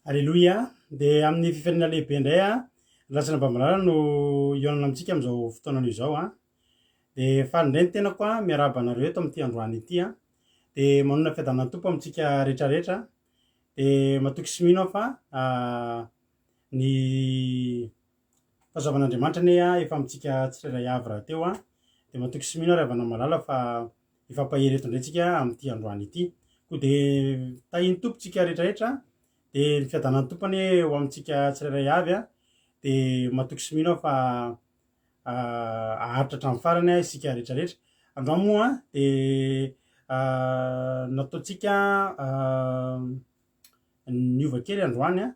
Aleloia! Dia amin'ny fifaliana lehibe indray a, Lasana Bambilala no hihaonana amintsika amin'izao fotoana anio izao a. Dia faly indray ny tenako a, miarahaba anareo eto amin'ity androany ity a. Dia manonona fiadanan'ny Tompo amintsika rehetrarehetra. Dia matoky sy mino aho fa ny fahasoavan'Andriamanitra anie efa amintsika tsirairay avy rahateo a. Dia matoky sy mino aho ry havana malala fa hifampahery eto indray tsika amin'ity androany ity. Koa dia tahin'ny Tompo tsika rehetrarehetra, dia ny fiadanan'ny Tompo anie ho amintsika tsirairay avy a, dia matoky sy mino aho fa haharitra hatramin'ny farany isika rehetrarehetra. Androany moa dia nataontsika niova kely androany a,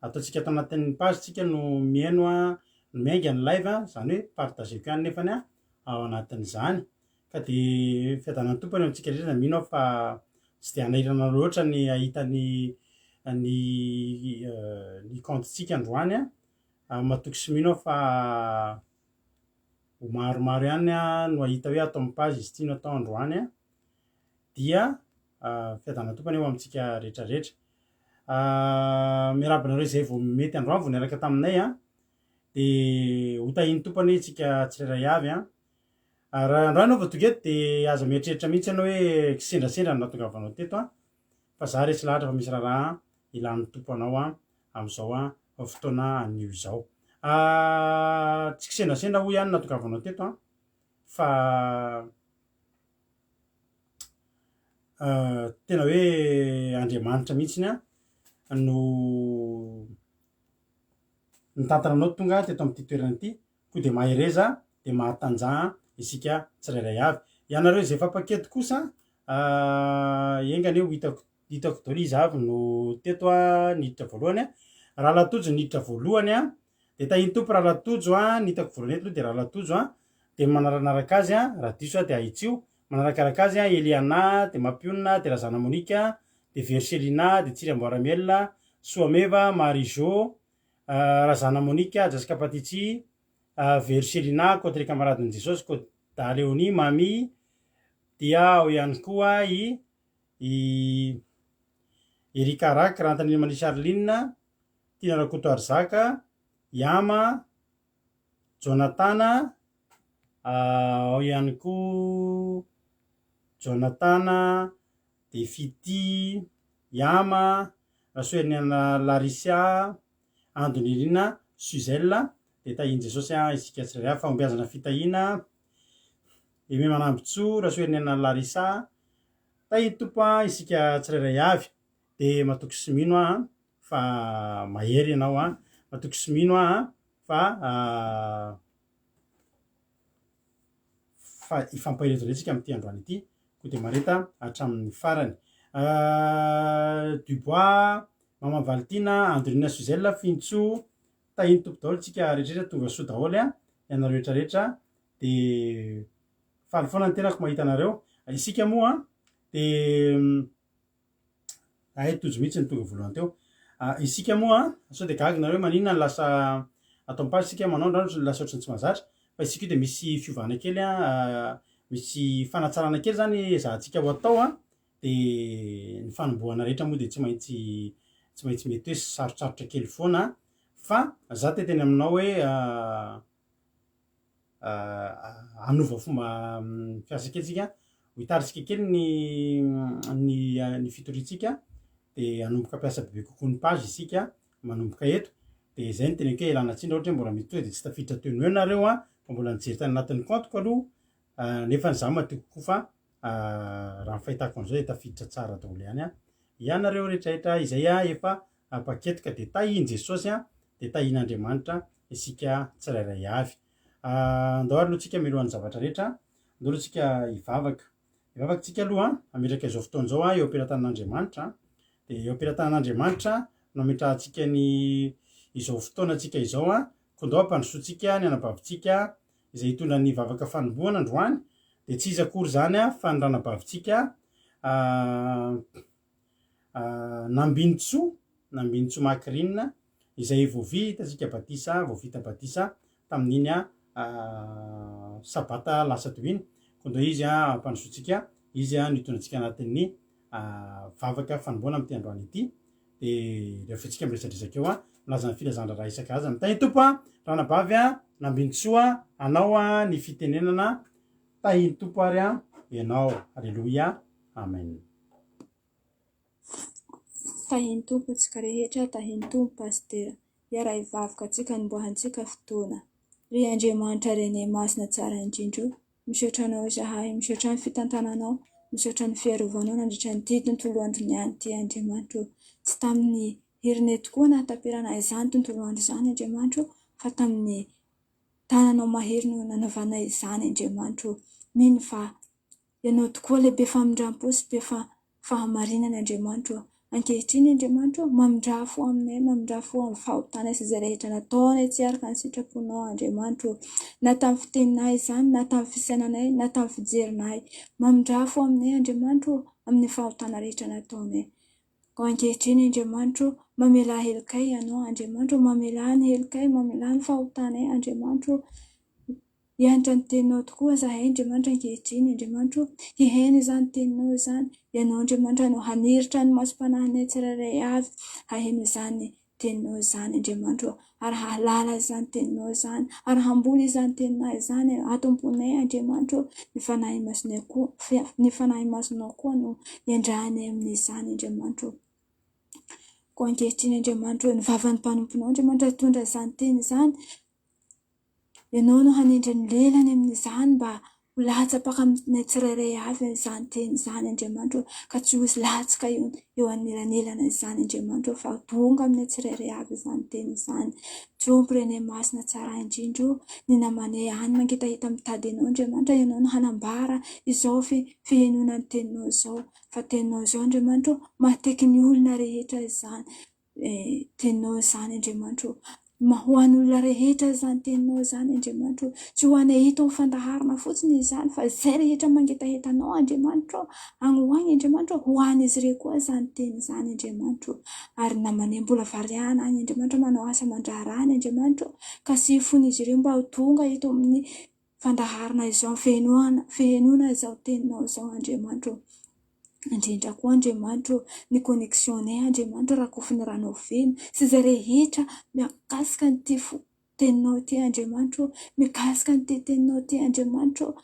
ataontsika ato anatin'ny page tsika no mihaino no miainga ny live, izany hoe partageko ihany nefany ao anatin'izany. Ka dia fiadanan'ny Tompo anie amintsika rehetra, mino aho fa tsy dia hanahirana loatra ny hahita ny ny ny compte-ntsika androany an, ary matoky sy mino aho fa ho maromaro ihany no hahita hoe ato amin'ny page izy ity no atao androany an, dia fiadanan'ny Tompo anie ho amintsika rehetra rehetra. Miarahaba anareo izay vao mety androany vao niaraka taminay an, dia ho tahian'ny Tompo anie isika tsirairay avy an. Raha androany aho vao tonga eto dia aza mieritreritra mihitsy ianao hoe kisendrasendra no nahatongavanao teto an, fa za resy lahatra fa misy raharaha ilan'ny Tompo anao an amin'izao an fotoana anio izao. Tsy kisendrasendra hoy aho no nahatongavanao teto an, fa tena hoe Andriamanitra mihitsiny an no nitantana anao tonga teto amin'ity toerana ity. Koa dia mahereza dia mahatanjaha isika tsirairay avy. Ianareo izay efa mpaketo kosa enga anie ho hitako hitako daholo iza avy no teto niditra voalohany a. Rahalahy Tojo niditra voalohany a, dia tahin'ny Tompo Rahalahy Tojo a, ny hitako voalohany eto aloha dia Rahalahy Tojo a, dia ny manarakanaraka azy a, raha diso aho dia ahitsio, manarakaraka azy a, Eliana, dia Mampionona, dia Razana Monica, dia Verselina, dia Tsiry Amboaramiel, Soameva, Marie Jo, Razana Monica, Jessica Patici, Vero Selina, Côte Camaradin'i Jesosy, Côte Da Léonie, Mamy, dia ao ihany koa i i Erika Rack, Rantanina Marie Charline, Tiana Rakotoarizaka, Yama, Jonatana, ao ihany koa Jonatana, dia Fitia, Yama, Rasoheriniaina Larisia, Ando Nirina, Suzelle, dia tahian'i Jesosy isika tsirairay avy, fahombiazana fitahiana, Aimé Manambintsoa, Rasoheriniaina Larissa, tahian'ny Tompo isika tsirairay avy, dia matoky sy mino aho fa mahery ianao, matoky sy mino aho fa fa hifampahereza indray tsika amin'ity androany ity, koa dia mahareta hatramin'ny farany. Dubois, Maman Valitiana, Andrina Suzelle, Fintsoa, tahin'ny Tompo daholo tsika rehetrarehetra, tonga soa daholo a, ianareo rehetrarehetra, dia faly foana ny tenako mahita anareo. Isika moa dia Hay tojo mihitsy ny tonga voalohany teo. Isika moa sao dia gaga nareo hoe maninona no lasa ato am page isika manao ndra lasa ohatran'ny tsy mahazatra fa isika io dia misy fiovana kely an, misy fanatsarana kely zany ezahantsika ho atao an, dia ny fanombohana rehetra moa dia tsy maintsy tsy maintsy mety hoe sarotsarotra kely foana fa za te hiteny aminao hoe hanova fomba fiasa kely tsika, ho hitaritsika kely ny ny ny fitoriantsika de hanomboka hampiasa bebe kokoa ny page isika manomboka eto, de zay no teneniko hoe ialana tsiny raha ohatra hoe mbola mety tonga de tsy tafiditra teo no eo nareo an, fa mbola nijery tany anatin'ny compte-ko aloha nefa za matoky kokoa fa raha ny fahitako an'izao de tafiditra tsara daholo ihany an, ianareo rehetrarehetra izay efa paquet ka de tahin'i Jesosy an, de tahin'Andriamanitra isika tsirairay avy. Andao ary aloha tsika mialohan'ny zavatra rehetra, andao aloha tsika hivavaka. Hivavaka tsika aloha, hametraka izao fotoana izao eo am-pelatanan'Andriamanitra. Dia eo am-pelatanan'Andriamanitra no hametrahantsika ny izao fotoanantsika izao. Koa ndao hampandrosoantsika ny anabavintsika izay hitondra ny vavaka fanombohana androany. Dia tsy iza akory izany fa ny ranabavintsika Nambinintsoa, Nambinintsoa Macrine, izay vao vitantsika batisa, vao vita batisa tamin'iny sabata lasa teo iny. Koa ndao izy hampandrosoantsika, izy no hitondra antsika anatin'ny vavaka fanomboana amin'ity androany ity. Dia rehefa isika miresadresaka eo an, milaza ny filazan-draharaha isan-karazany. Tahin'ny Tompo an, ranabavy an, Nambinintsoa anao an ny fitenenana, tahin'ny Tompo ary an ianao. Aleloia. Amen. Tahin'ny Tompo antsika rehetra, tahin'ny Tompo Pasitera. Hiara-hivavaka antsika hanombohantsika fotoana. Ry Andriamanitra Rene Masina tsara indrindra o, misaotra Anao izahay, misaotra ny fitantananao, misaotra ny fiarovanao nandritra an'ity tontolo andro niany ity Andriamanitra o. Tsy tamin'ny herinay tokoa nahataperana izany tontolo andro izany Andriamanitra o, fa tamin'ny tananao mahery no nanaovanay izany Andriamanitra o. Mino fa Ianao tokoa ilay be famindram-po sy be fahamarinana, Andriamanitra ô. Ankehitriny, Andriamanitra ô, mamindrà fo aminay, mamindrà fo amin'ny fahotanay sy izay rehetra nataonay tsy araka ny sitraponao, Andriamanitra ô. Na tamin'ny fiteninay izany, na tamin'ny fisainanay, na tamin'ny fijerinay. Mamindrà fo aminay, Andriamanitra ô, amin'ny fahotana rehetra nataonay. Koa ankehitriny, Andriamanitra ô, mamelà helokay Ianao, Andriamanitra ô, mamelà ny helokay, mamelà ny fahotanay, Andriamanitra ô. Hianatra ny Teninao tokoa izahay, Andriamanitra, ankehitriny, Andriamanitra ô. Hihaino izany Teninao izany. Ianao, Andriamanitra, no haneritra ny masom-panahinay tsirairay avy haheno izany Teninao izany, Andriamanitra ô, ary hahalala izany Teninao izany, ary hamboly izany Teninao izany ato am-ponay, Andriamanitra ô. Ny Fanahy Masinay koa, ny Fanahy Masinao koa no iandrahanay amin'izany, Andriamanitra ô. Koa ankehitriny, Andriamanitra ô, ny vavan'ny mpanomponao, Andriamanitra, hitondra izany Teny izany, Ianao no hanendry ny lelany amin'izany mba ho latsa-paka aminay tsirairay avy izany teny izany, Andriamanitra ô, ka tsy ho hisy latsaka eo eo anelanelana izany, Andriamanitra ô, fa ho tonga aminay tsirairay avy izany teny izany. Tompo Renay Masina tsara indrindra ô, ny namanay any mangetaheta mitady Anao, Andriamanitra, Ianao no hanambara izao fihenoana ny teninao izao, fa teninao izao, Andriamanitra ô, mahateky ny olona rehetra izany. Teninao izany Andriamanitra ô. Ho an'ny olona rehetra izany teninao izany Andriamanitra ô. Tsy ho anay eto amin'ny fandaharana fotsiny izany fa izay rehetra mangetaheta anao Andriamanitra ô. Any ho any Andriamanitra ô, ho an'izy ireo koa izany teny izany Andriamanitra ô. Ary namanay mbola variana any Andriamanitra manao asa aman-draharaha any Andriamanitra ô. Ka sy fon'izy ireo mba ho tonga eto amin'ny fandaharana izao, fehenoana, fehenoana izao teninao izao Andriamanitra ô. Indrindra koa Andriamanitra ô, ny connexion-nay Andriamanitra rakofy ny ranao feno sy izay rehetra mikasika an'ity fo teninao ity Andriamanitra ô, mikasika an'ity teninao ity Andriamanitra ô,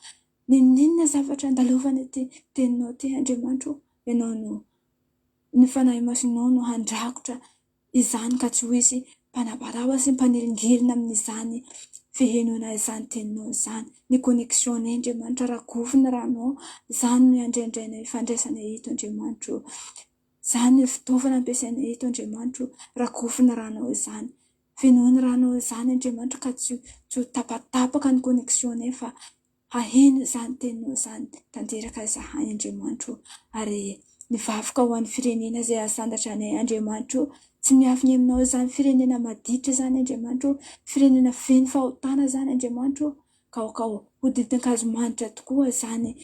n'inon'inona zavatra andalovana ity teninao ity Andriamanitra ô, Ianao no, ny Fanahy Masinao no handrakotra izany ka tsy ho hisy mpanabaraba sy mpanelingelina amin'izany fihenoana izany teninao izany. Ny connexion-nay Andriamanitra rakofy ny ranao, izany no iandraindrainay ifandraisanay eto Andriamanitra o. Izany no fitaovana ampiasainay eto Andriamanitra o, rakofy ny ranao izany. Fenoy ny ranao izany Andriamanitra ka tsy tsy ho tapatapaka ny connexion-nay fa Haheno izany teninao izany tanteraka izahay Andriamanitra o, ary mivavaka ho an'ny firenena izay hasandratra anay Andriamanitra o, tsy miafina aminao izany firenena maditra izany Andriamanitra o, firenena feno fahotana izany Andriamanitra o, ka aoka ho ditin-kazo manitra tokoa izany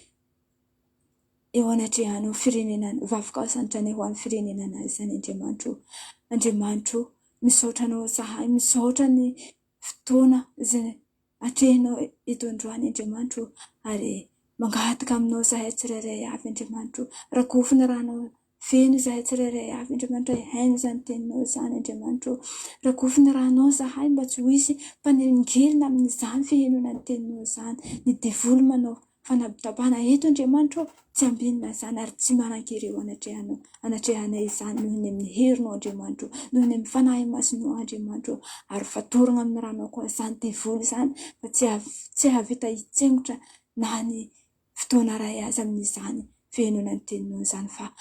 eo anatrehanao firenena, mivavaka hasandratra anay ho an'ny firenenanay izany Andriamanitra o, Andriamanitra o, misaotra anao izahay, misaotra ny fotoana izay Atrehinao eto androany Andriamanitra o, ary mangataka aminao izahay tsirairay avy Andriamanitra o, rakofy ny ranao feno izahay tsirairay avy Andriamanitra hihaino izany teninao izany Andriamanitra o, rakofy ny ranao izahay mba tsy ho hisy mpanelingelina amin'izany fihenoana ny teninao izany, ny devoly manao Fanabtabana eto Andriamanitra ô, tsy ambinina izany ary tsy manan-kery eo anatrehanao, anatrehanay izany noho ny amin'ny herinao Andriamanitra ô, noho ny amin'ny Fanahy Masinao Andriamanitra ô, ary fatorana amin'ny ranao koa izany devoly izany fa tsy tsy hahavita hitsengotra na ny fotoana iray aza amin'izany fihenoana ny teninao izany fa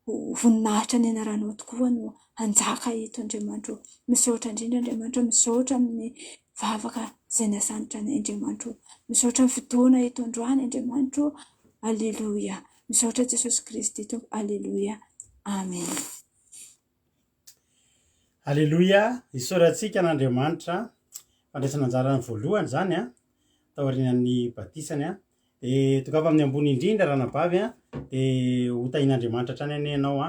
Ho voninahitra ny anaranao tokoa no hanjaka eto Andriamanitra o. Misaotra indrindra Andriamanitra, misaotra amin'ny vavaka izay nasandratra anay Andriamanitra o. Misaotra amin'ny fotoana eto androany Andriamanitra o. Aleloia. Misaotra Jesosy Kristy Tompo. Aleloia. Amen. Aleloia. Isaorantsika an'Andriamanitra. Fandraisana anjara voalohany izany an, taorian'ny batisany an. Dia tongava amin'ny ambony indrindra ranabavy a, dia ho tahian'Andriamanitra hatrany anie ianao a,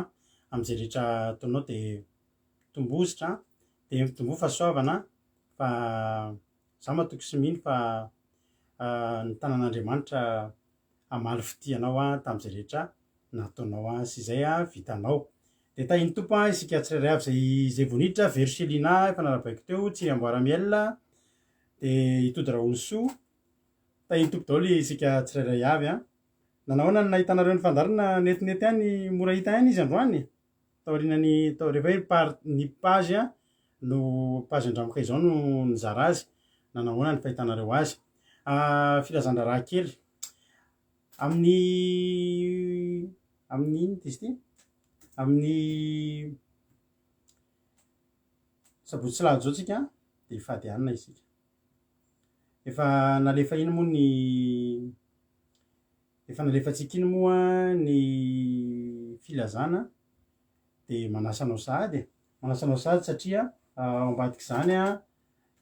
amin'izay rehetra ataonao dia mitomboa an, dia mitomboa fahasoavana fa za matoky sy mino fa ny tanan'Andriamanitra hamaly fitia anao a tamin'izay rehetra nataonao a sy izay a vitanao. Dia tahin'ny Tompo an, isika tsirairay avy izay izay vao niditra, Vero Selina efa narabaiko teo, Tsiriamboara Miel, dia i Tody Raholisoa. Tahin'ny Tompo daholo isika tsirairay avy an. Nanahoana ny nahitanareo ny fandaharana netinety ihany, mora hita ihany izy androany? Taorian'ny tao rehefa hoe par ny page no page Andramoka izao no nizara azy, nanahoana ny fahitanareo azy? Filazan-draharaha kely. Amin'ny amin'ny inona izy ity? Amin'ny sabotsy sy lahady izao tsika dia hifady hanina isika. Efa nalefa iny moa ny efa nalefantsika iny moa ny filazana dia manasa anao sahady e. Manasa anao sahady satria ao ambadik'izany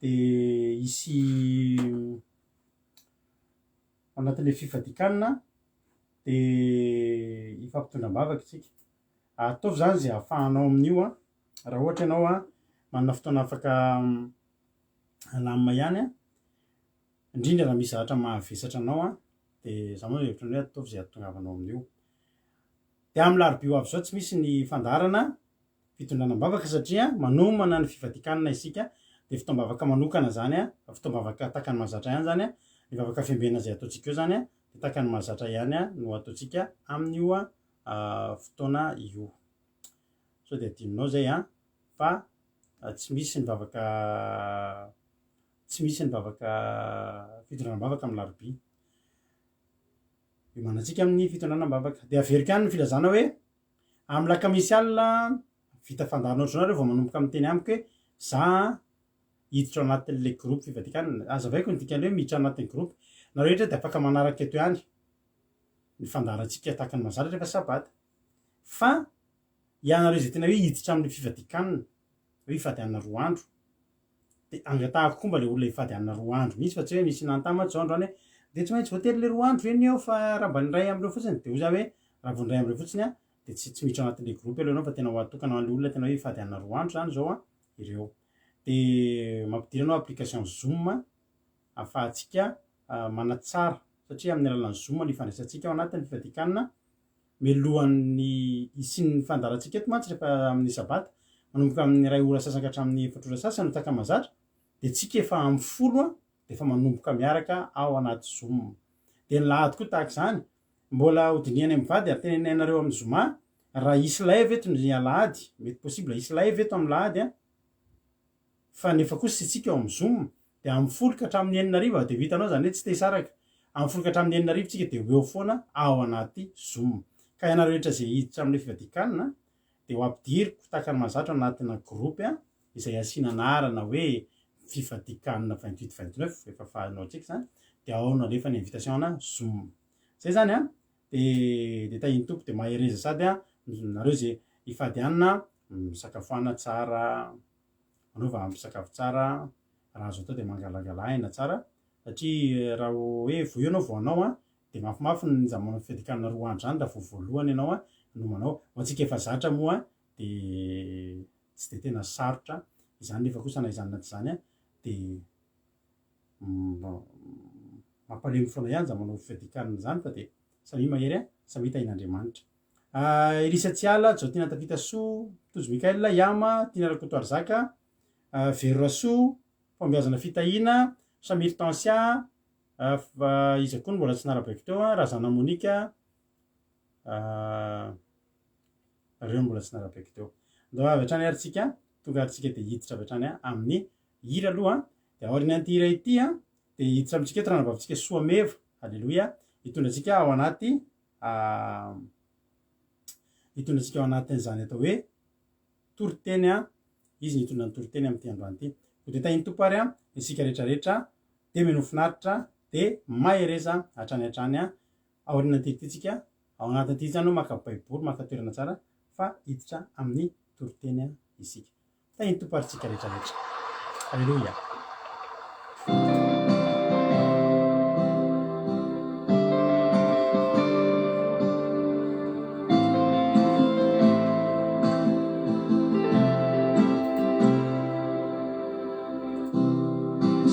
dia hisy Ao anatin'ilay fifadian-kanina dia hifampitondra am-bavaka isika. Ataovy izany izay ahafahanao amin'io an, raha ohatra ianao an, manana fotoana afaka alamina ihany an, indrindra raha misy zavatra mahavesatra anao an, dia izaho moa mihevitra ny hoe ataovy izay ahatongavanao amin'io. Dia amin'ny alarobia ho avy izao tsy misy ny fandaharana fitondrana am-bavaka satria manomana ny fifadian-kanina isika dia fotoam-bavaka manokana izany an, fotoam-bavaka tahaka ny mahazatra ihany izany an, ny vavaka fiambenana izay ataontsika eo izany an, dia tahaka ny mahazatra ihany an no ataontsika amin'io fotoana io. Sao dia adinonao izay an, fa tsy misy ny vavaka tsy misy ny vavaka fitondrana am-bavaka amin'ny alarobia. Iomanantsika amin'ny fitondrana am-bavaka. Dia averiko ihany ny filazana hoe Amin'ny lakamisy alina vita fandaharana ohatr'izao nareo vao manomboka miteny amiko hoe za hiditra ao anatin'ilay groupe fivadikanana. Azavaiko ny dikan'ny hoe miditra anatin'ny groupe. Nareo rehetra dia afaka manaraka eto ihany ny fandaharantsika tahaka ny mahazatra rehefa sabata. Fa ianareo izay tena hoe hiditra amin'ny fivadikanana, hoe hifady hanina roa andro, Dia angatahako koa mba ilay olona hifady hanina roa andro mihitsy fa tsy hoe misy nanontany mantsy izao androany hoe dia tsy maintsy voatery ilay roa andro ve ny eo fa raha mba ny iray amin'ireo fotsiny dia hoy za hoe raha vao ny iray amin'ireo fotsiny an dia tsy tsy miditra anatin'ilay groupe aloha ianao fa tena ho atokana ho an'ilay olona tena hoe hifady hanina roa andro izany izao an ireo. Dia mampidira anao application zoom ahafahantsika manatsara satria amin'ny alalan'ny zoom no ifandraisantsika ao anatin'ny fifadian-kanina Mialohan'ny hisian'ny fandaharantsika eto mantsy rehefa amin'ny sabata, manomboka amin'ny iray ora sasany ka hatramin'ny efatra ora sasany no tahaka mahazatra, dia tsika efa amin'ny folo dia efa manomboka miaraka ao anaty zoom. Dia ny lahady koa tahaka izany, mbola ho dinihanay mivady ary teneninay anareo amin'ny zoma raha hisy live eto ny alahady, mety possible hisy live eto amin'ny lahady an, Fa nefa kosa isika ao amin'ny zoom dia amin'ny folo ka hatramin'ny enina hariva dia ho hitanao izany hoe tsy te hisaraka. Amin'ny folo ka hatramin'ny enina hariva tsika dia ho eo foana ao anaty zoom. Ka ianareo rehetra izay hiditra amin'ilay fivadian-kanina dia ho ampidiriko tahaka ny mahazatra ao anatina groupe izay asiana anarana hoe fivadian-kanina 28 29 efa fahanaontsika izany dia ao no alefa ny invitation ana zoom. Izay izany an! Dia dia tahin'ny Tompo dia mahereza sady an! Nareo izay hifady hanina misakafoana tsara, manaova ampy sakafo tsara, raha azo atao dia mangalangala aina tsara satria raha hoe vao eo ianao vao hanao an, dia mafimafy ny zany manao fifadian-kanina roa andro zany raha vao voalohany ianao an no manao, ho antsika efa zatra moa dia tsy dia tena sarotra izany nefa kosa na izany na tsy izany an dia mampalemy foana ihany zany manao fifadian-kanina izany fa dia samia mahery an, samia tahin'Andriamanitra. Elisa Tsiala, Jaotina Tafita Soa, Tojo Mickaël, Yama, Tiana Rakotoarizaka, Vero Rasoa, Fahombiazana Fitahiana, Samir Tansia, iza koa no mbola tsy narabaiko teo, Razana Monica, ireo no mbola tsy narabaiko teo. Ndao avy hatrany ary tsika, tonga ary tsika dia hiditra avy hatrany amin'ny hira aloha, dia aorian'ity hira ity dia hiditra amintsika eto ranabavintsika Soameva, Aleloia, hitondra antsika ao anaty hitondra antsika ao anatin'izany atao hoe toriteny an, izy no hitondra ny toriteny amin'ity androany ity. Koa dia tahin'ny Tompo ary an, isika rehetra rehetra, dia minoa finaritra, dia mahereza hatrany hatrany an, aorianan'ity ity tsika, ao anatin'ity izany maka baiboly, maka toerana tsara, fa hiditra amin'ny toriteny isika. Tahin'ny Tompo ary tsika rehetra rehetra. Aleloia.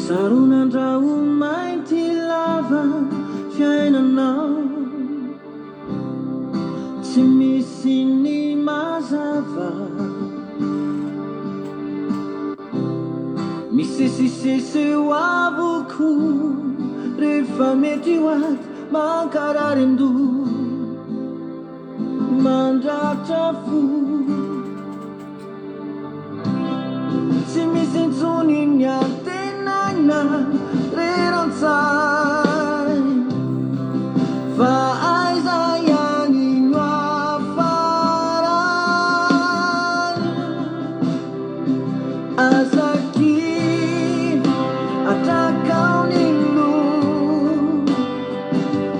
Saronan-draho-mainty lava fiainanao Tsy misy ny maso. mazava. Misesisesy eo avokoa rehefa mety ho ady mankarary an-doha, mandratra fo. Tsy misy intsony ny antenaina reran-tsaina fa aiza ihany no hafarana. Aza kivy, atrakao ny loha,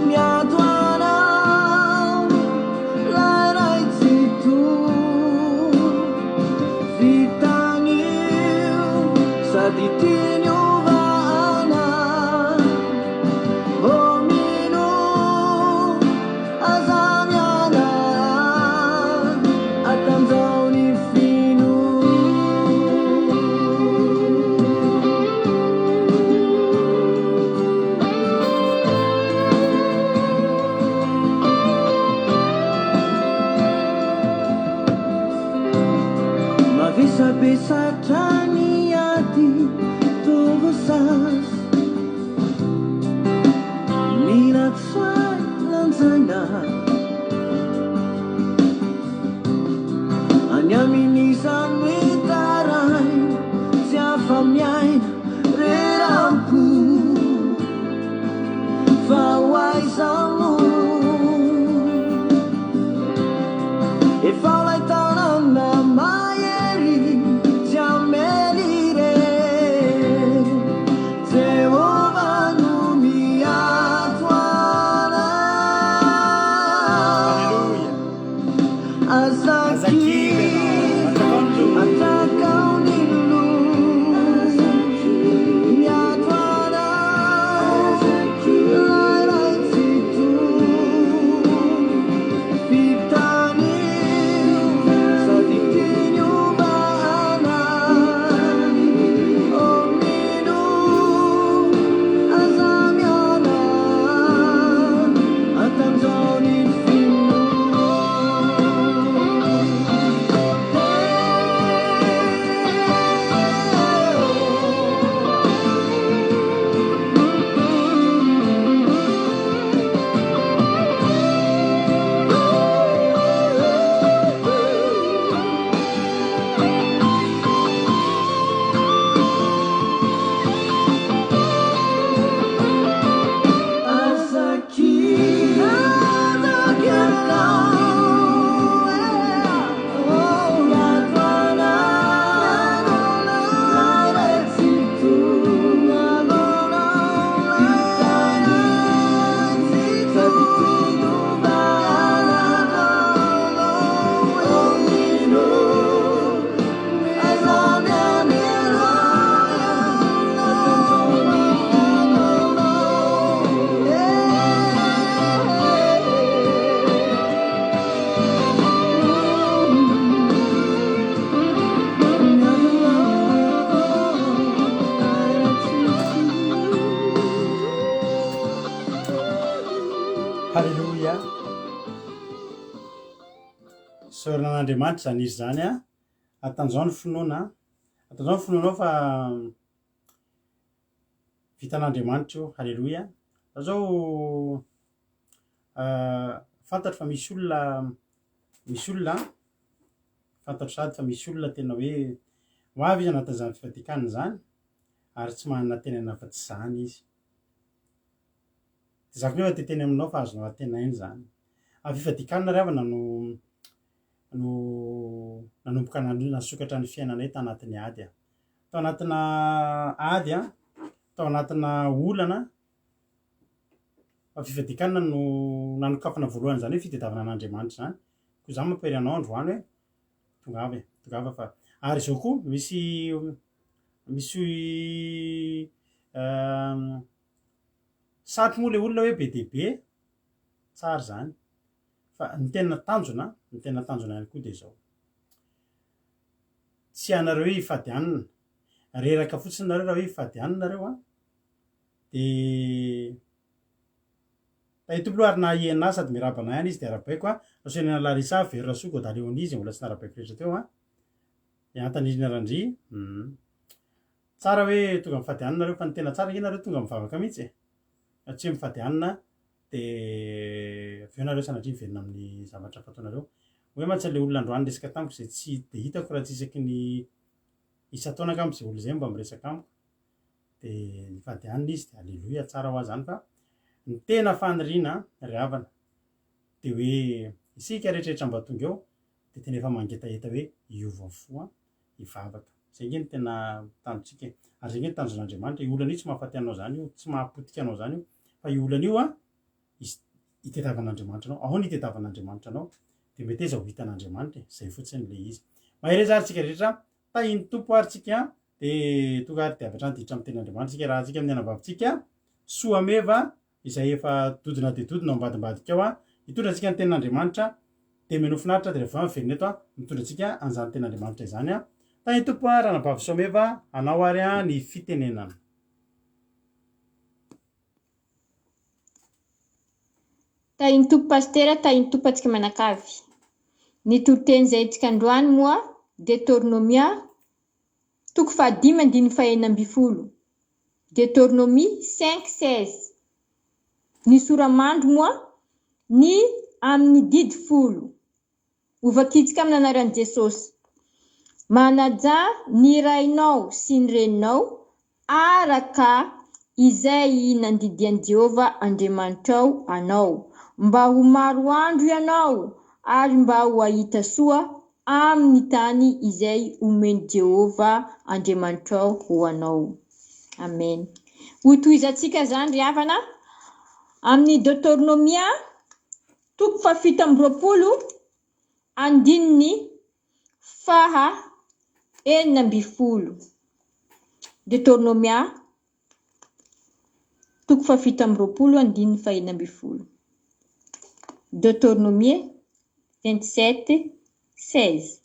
miato anao lay Ray Tsitoha. Vitan'io sady tiany hovahana. Ô mino, aza miala, atanjao ny finoana. Mavesabesatra ny ady toa sasy, mila tsy lanjaina. Any amin'izany mitaraina, tsy afa-miaina, reram-po. Fa ho aiza moa? Efa ilay tanana mahery tsy hamely irery. Jehovah no miato anao. Alléluia. Aza Aza kivy ianao. kivy, Atrakao ny loha. atrakao ny loha. Miato anao, ilay Ray Tsitoha. Vitan'io sady tiany hovahana. Ô mino, aza miala, atanjao ny finoana. Aza kivy, atrakao miato anao, ilay Ray Tsitoha. Vitan'io sady tiany hovahana. Ô mino, aza miala, atanjao ny finoana. Haleloia. Isaorana an'Andriamanitra izany izy izany a. Atanjao ny finoana. Atanjao ny finoanao fa vitan'Andriamanitra io. Haleloia. Za zao fantatro fa misy olona misy olona fantatro sady fa misy olona tena hoe ho avy izy anatin'izany fifadikanana izany ary tsy manana tenana afa-tsy izany izy. Dia za koa nefa te hiteny aminao fa azonao antenaina izany. Ary fifadikanana ry havana no no nanomboka nasokatra ny fiainanay tanatin'ny ady a. Tao anatina ady a, tao anatina olana, fa fifadikanana no nanokafana voalohany izany hoe fitadiavana an'Andriamanitra izany. Koa izaho mampahery anao androany hoe tongava e, tongava fa ary izao koa misy misy Satry moa le olona hoe be dia be, tsara izany, fa ny tena tanjona, ny tena tanjona ihany koa dia izao, tsy ianareo hoe hifady hanina, reraka fotsiny nareo raha hoe hifady hanina nareo an, dia. Tahia Tompo aloha ary na INA sady miarahaba anay ihany izy dia arahabaiko a. Rasoanina Larissa, Vero Rasoa, Goda Léonie izay mbola tsy narahabaiko rehetra teo a. Iantanirina Randria, hum. Tsara hoe tonga mifady hanina nareo fa ny tena tsara ange nareo tonga mivavaka mihitsy e. Fa tsy hoe mifady hanina dia avy eo nareo sanatria miverina amin'ny zavatra fataonareo. Hoe mantsy ilay olona androany niresaka tamiko izay tsy dia hitako raha tsy isaky ny isan-taona angamba izay olona izay mba miresaka amiko. Dia nifady hanina izy dia aleloia tsara ho ahy izany fa ny tena faniriana ry havana dia hoe isika rehetrarehetra mba tonga eo dia tena efa mangetaheta hoe hiova fo an, hivavaka. Izay ange no tena tanjontsika e. Ary izay ange no tanjon'Andriamanitra. Io olana io tsy mahafaty anao izany io, tsy mahapotika anao izany io, fa io olana io an, izy itediavan'Andriamanitra anao. Ahoana itediavan'Andriamanitra anao? Dia meteza ho hitan'Andriamanitra e. Izay fotsiny ilay izy. Mahereza ary tsika rehetra, tahin'ny Tompo ary tsika, dia tonga ary dia avy hatrany diditra amin'ny tenin'Andriamanitra tsika, raha tsika amin'ny anabavintsika, Soameva, izay efa dodona dia dodona ao ambadimbadika ao an, hitondra antsika ny tenin'Andriamanitra, dia menoa finaritra dia rehefa avy eo miverina eto an, mitondra antsika an'izany tenin'Andriamanitra izany an. Tahin'ny Tompo an, Ranabavy Soameva, anao ary an ny fitenenana. Tahin'ny Tompo Pasitera, tahin'ny Tompo antsika mianakavy. Ny toriteny izay entintsika androany moa Detornomia toko fahadimy andininy fahenina ambin'ny folo, Deuteronomie 5, 16. Ny sora-mandry moa ny amin'ny didy folo. Hovakintsika amin'ny anaran'i Jesosy. Manajà ny rainao sy ny reninao araka izay nandidian'i Jehovah Andriamanitrao anao, mba ho maro andro ianao ary mba ho hahita soa amin'ny tany izay omen'i Jehovah Andriamanitrao ho anao. Amen. Hotohizantsika izany ry havana amin'ny Deoteronomia toko faha-27 andininy faha-16. Deoteronomia toko faha-27 andininy faha-16. Deoteronomia 27, 16.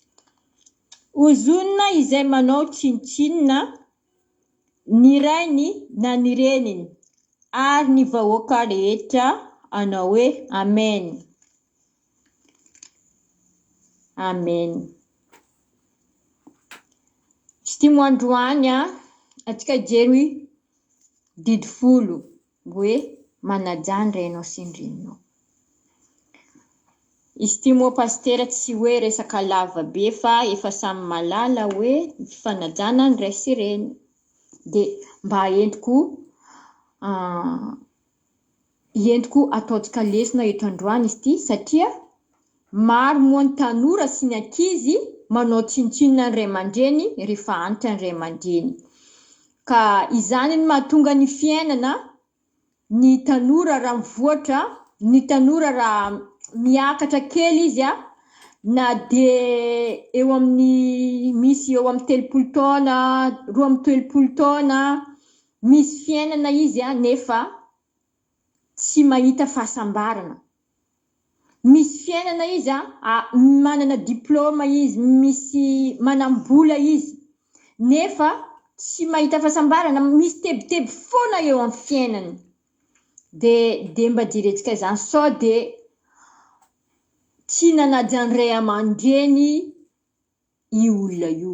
Ozonina izay manao tsinontsinona ny rainy na ny reniny ary ny vahoaka rehetra hanao hoe, Amen. Amen. Tsy tia moa androany an, antsika hijery didy folo hoe manajà ny rainao sy ny reninao. Izy ity moa pasitera tsy hoe resaka lava be fa efa samy mahalala hoe ny fifanajana ny ray sy reny. Dia mba entiko entiko ataontsika lesona eto androany izy ity satria maro moa ny tanora sy ny ankizy manao tsinontsinona ny ray aman-dreny rehefa antitra ny ray aman-dreny. Ka izany no mahatonga ny fiainana ny tanora raha mivoatra, ny tanora raha miakatra kely izy a, na dia eo amin'ny misy eo amin'ny 30 taona, 32 taona, misy fiainana izy a, nefa tsy mahita fahasambarana. Misy fiainana izy a, manana diplôme izy, misy manam-bola izy, nefa tsy mahita fahasambarana, misy tebiteby foana eo amin'ny fiainany. Dia dia mba jerentsika izany sao dia tsy nanaja ny ray aman-dreny io olona io.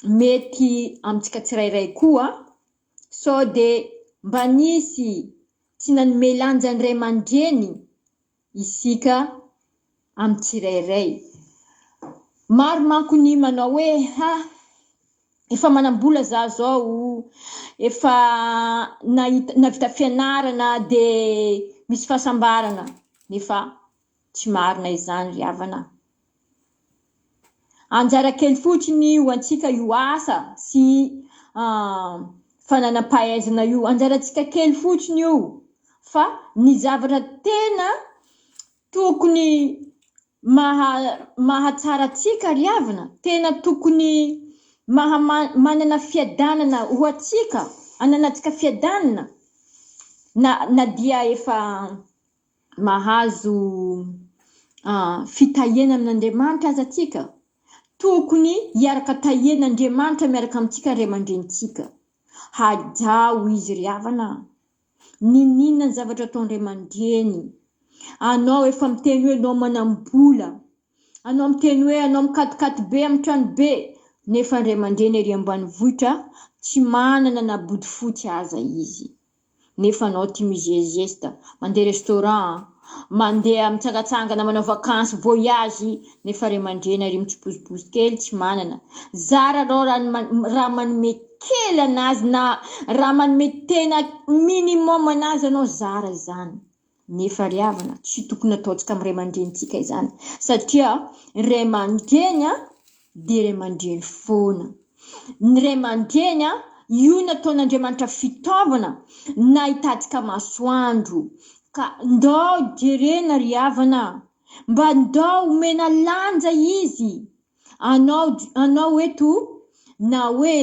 Mety amintsika tsirairay koa sao dia mba nisy tsy nanome lanja ny ray aman-dreny isika amin'ny tsirairay. Maro manko ny manao hoe ha, efa manam-bola za zao, efa nahita nahavita fianarana dia misy fahasambarana, nefa tsy marina izany ry havana. Anjara kely fotsiny ho antsika io asa sy fananam-pahaizana io, anjarantsika kely fotsiny io fa ny zavatra tena tokony maha mahatsara antsika ry havana, tena tokony maha manana fiadanana ho antsika, ananantsika fiadanana na na dia efa mahazo fitahiana amin'Andriamanitra aza tsika, tokony hiaraka tahian'Andriamanitra miaraka amintsika ray aman-drenintsika. Hajao izy ry havana a! Ninoninona ny zavatra ataon'ny ray aman-dreny. Anao efa miteny hoe anao manam-bola. Anao miteny hoe anao mikatikaty be amin'ny trano be. Nefa ny ray aman-dreny ery ambanivohitra tsy manana na bodofotsy aza izy. Nefa anao tia mizezesta, mandeha restaurant, mandeha mitsangatsangana manao vakansy, voyage, nefa ray aman-dreny ary mitsipozipozy kely tsy manana. Zara anao raha raha manome kely anazy na raha manome tena minimum anazy anao zara izany. Nefa ry havana tsy tokony ataontsika amin'ny ray aman-drenintsika izany satria ray aman-dreny dia ray aman-dreny foana. Ny ray aman-dreny io nataon'Andriamanitra fitaovana nahitantsika masoandro ka ndao jerena ry havana mba ndao omena lanja izy anao anao eto na hoe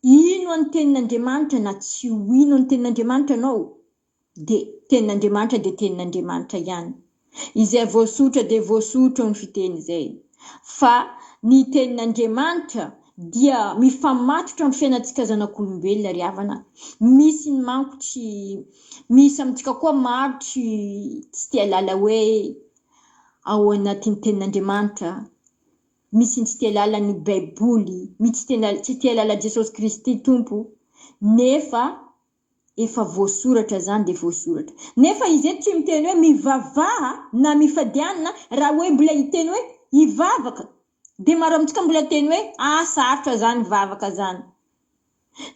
hino an'ny tenin'Andriamanitra na tsy ho hino an'ny tenin'Andriamanitra ianao dia tenin'Andriamanitra dia tenin'Andriamanitra ihany. Izay voasotra dia voasotra hoy ny fiteny izay. Fa ny tenin'Andriamanitra dia mifamatotra amin'ny fiainantsika zanak'olombelona ry havana. Misy ny manko tsy, misy amintsika koa maro tsy tsy te hahalala hoe ao anatin'ny tenin'Andriamanitra misy ny tsy te hahalala ny baiboly, misy tsy te hahalala Jesosy Kristy Tompo nefa Efa voasoratra zany de voasoratra. Nefa izy eto tsy miteny hoe mivavaha na mifadianina, raha hoe mbola hiteny hoe hivavaka de maro amintsika mbola hiteny hoe ah sarotra zany vavaka zany.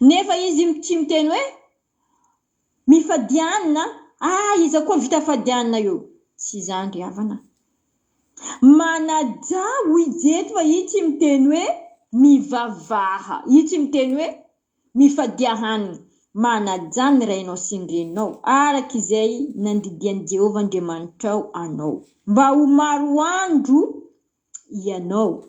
Nefa izy tsy miteny hoe mifadianina, ah iza koa vita fadianina eo. Tsy izany ry havana. Manajà hoy izy eto fa izy tsy miteny hoe mivavaha, izy tsy miteny hoe Mifadia hanina, manajà ny rainao sy ny reninao, araka izay nandidian'i Jehovah Andriamanitrao anao, mba ho maro andro ianao,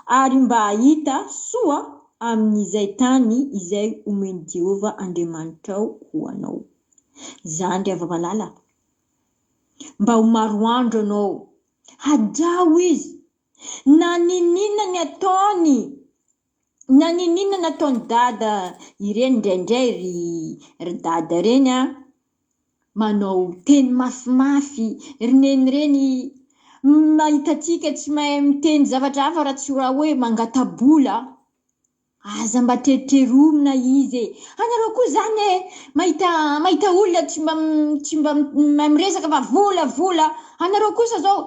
ary mba hahita soa amin'izay tany izay omen'i Jehovah Andriamanitrao ho anao. Izany, ry hava-malala, mba ho maro andro ianao. Hajao izy, na n'inon'inona ny ataony. Na n'inon'inona nataon'i dada ireny indraindray ry ry dada ireny an, manao teny mafimafy, ry neny ireny mahita antsika tsy mahay miteny zavatra hafa raha tsy raha hoe mangata-bola, aza mba tretreromina izy e! Anareo koa izany e, mahita mahita olona tsy mba tsy mba mahay miresaka fa vola vola, anareo kosa izao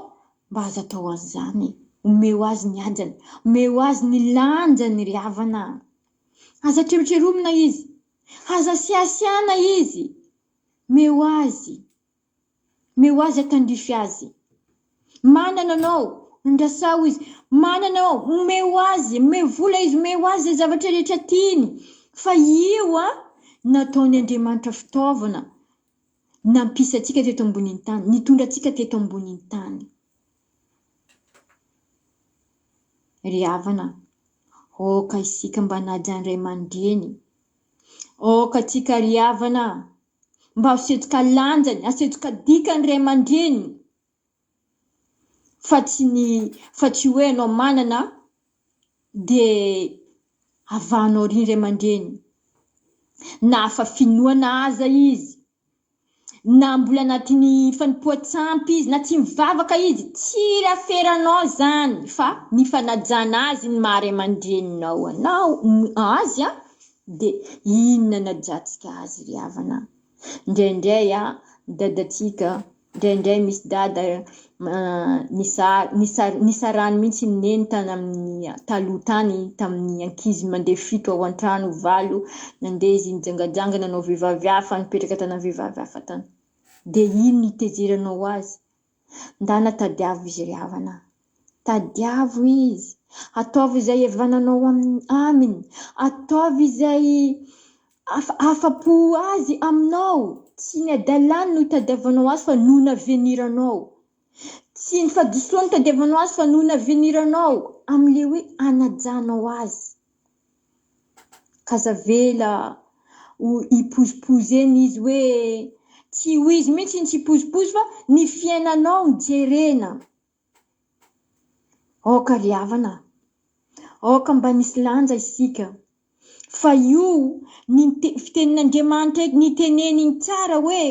Mba aza atao an'izany e! Omeo azy ny hajany, omeo azy ny lanjany ry havana a! Aza trerotseromina izy, aza asiasiana izy, omeo azy, omeo azy atandrify azy. Manana anao, andrasao izy, manana anao, omeo azy, omeo vola izy, omeo azy izay zavatra rehetra tiany, fa io an, nataon' Andriamanitra fitaovana Nampisy antsika teto ambonin'ny tany, nitondra antsika teto ambonin'ny tany. Ry havana, aoka isika mba hanaja ny ray aman-dreny. Aoka antsika ry havana mba hasetroka lanjany, hasetroka dikany ray aman-dreny. Fa tsy ny, fa tsy hoe ianao manana dia avahanao ry ray aman-dreny. Na hafa finoana aza izy, na mbola anatin'ny fanompoan-tsampy izy, na tsy mivavaka izy, tsy aferanao izany fa ny fanajana azy ny maha ray aman-dreninao anao, azy an, dia inona anajantsika azy ry havana. Indraindray an, dadantsika Indraindray misy dada nisarahany mihitsy ny neny tany amin'ny taloha tany tamin'ny ankizy mandeha fito ao an-trano, valo, nandeha izy nijangajanga nanao vehivavy hafa, nipetraka tany amin'ny vehivavy hafa tany. Dia ino no hitezeranao azy? Ndana tadiavo izy ry havana a! Tadiavo izy, ataovy izay hihavananao aminy, ataovy izay afa-po azy aminao, tsy ny hadalany no itadiavanao azy fa noho ny avenir-nao, tsy ny fahadisoany no itadiavanao azy fa noho ny avenir-nao, amin'ilay hoe hanajanao azy. Ka aza avela ho hipozipozy eny izy hoe tsy ho izy mihitsy no tsy hipozipozy fa ny fiainanao no jerena. Aoka ry havana, aoka mba nisy lanja isika. Fa io ny fitenin'Andriamanitra niteneniny tsara hoe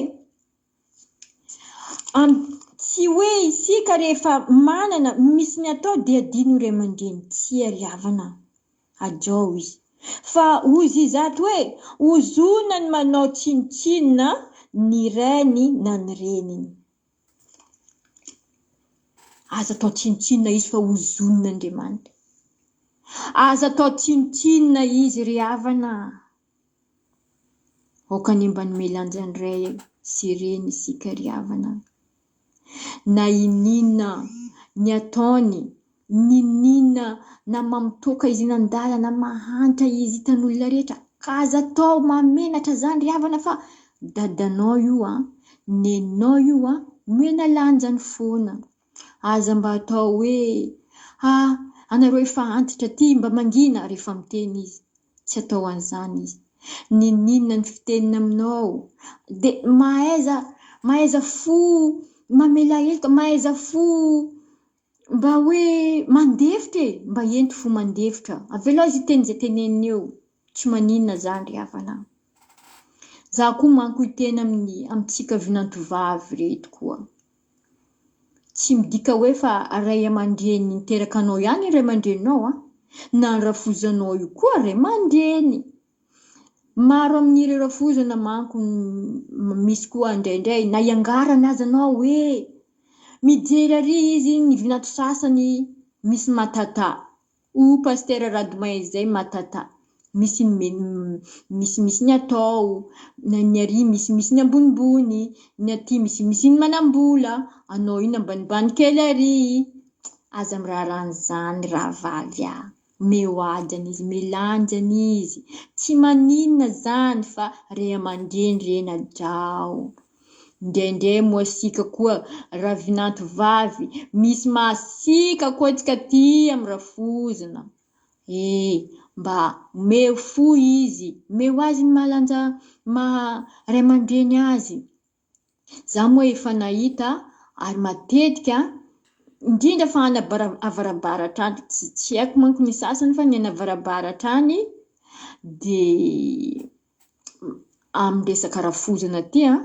tsy hoe isika rehefa manana misy ny atao dia adino ray aman-dreny. Tsia ry havana, hajao izy. Fa hozy izy ato hoe ozona ny manao tsinontsinona ny rainy na ny reniny. Aza atao tsinontsinona izy fa ozonin'Andriamanitra. Aza atao tsinontsinona izy ry havana. Aoka anie mba hanome lanja ny ray sy reny isika ry havana. Na ininona ny ataony, ninoninona na mamitoaka izy eny an-dalana, mahantra izy hitan'olona rehetra, ka aza atao mahamenatra zany ry havana fa dadanao io an, neninao io an, omena lanjany foana. Aza mba atao hoe ha anareo efa antitra aty mba mangina rehefa miteny izy. Tsy atao an'izany izy. Ninoninona ny fiteniny aminao dia mahaiza mahaiza fo mamela heloka, mahaiza fo mba hoe mandefitra e! Mba ento fo mandefitra. Avelao izy hiteny izay teneniny eo. Tsy maninona izany ry havana. Za koa manko hiteny amin'ny amintsika vinantovavy reto koa. Tsy midika hoe fa ray aman-dreny niteraka anao ihany ny ray aman-dreninao an! Na ny rafozanao io koa ray aman-dreny. Maro amin'ireo rafozana manko misy koa indraindray na iangarana aza anao hoe mijery ary izy ny vinanto sasany misy matata. O Pasitera Radomain izay matata. Misy ny misimisy ny atao, na ny ary misimisy ny ambonimbony, ny aty misimisy ny manambola, anao iny ambanimbany kely ary. Aza miraharaha an'izany rahavavy a. Omeo hajany izy, melanjany izy. Tsy maninona zany fa ray aman-dreny reny hajao. Indraindray moa isika koa ravinanto vavy misy masiaka koa tsika aty am rafozana eh mba omeo fo izy, omeo azy ny maha lanja maha ray aman-dreny azy. Za moa efa nahita ary matetika indrindra fa any avarabaratra any, tsy haiko manko ny sasany fa ny any avarabaratra any de amin'ny resaka rafozana aty an,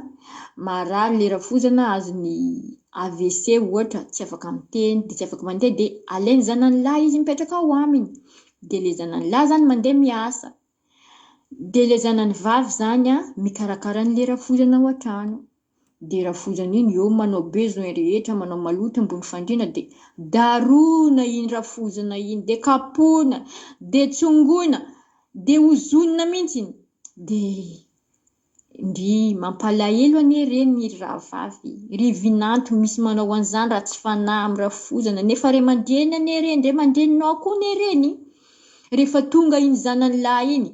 marary le rafozana azon'ny AVC ohatra, tsy afaka miteny de tsy afaka mandeha de alainy zanany lahy izy mipetraka ao aminy, de le zanany lahy zany mandeha miasa, de le zanany vavy zany an mikarakara an'le rafozana ao an-trano. De rafozana iny eo manao besoin rehetra, manao maloto ambony fandriana de darohina iny rafozana iny, de kapohina, de tsongoina, de ozonina mihitsy iny. De ndry mampalahelo anie reny ry rahavavy, ry vinanto misy manao an'izany ratsy fanahy amin'ny rafozana nefa ray aman-dreny anie reny, ray aman-dreninao koa anie reny. Rehefa tonga iny zanany lahy iny,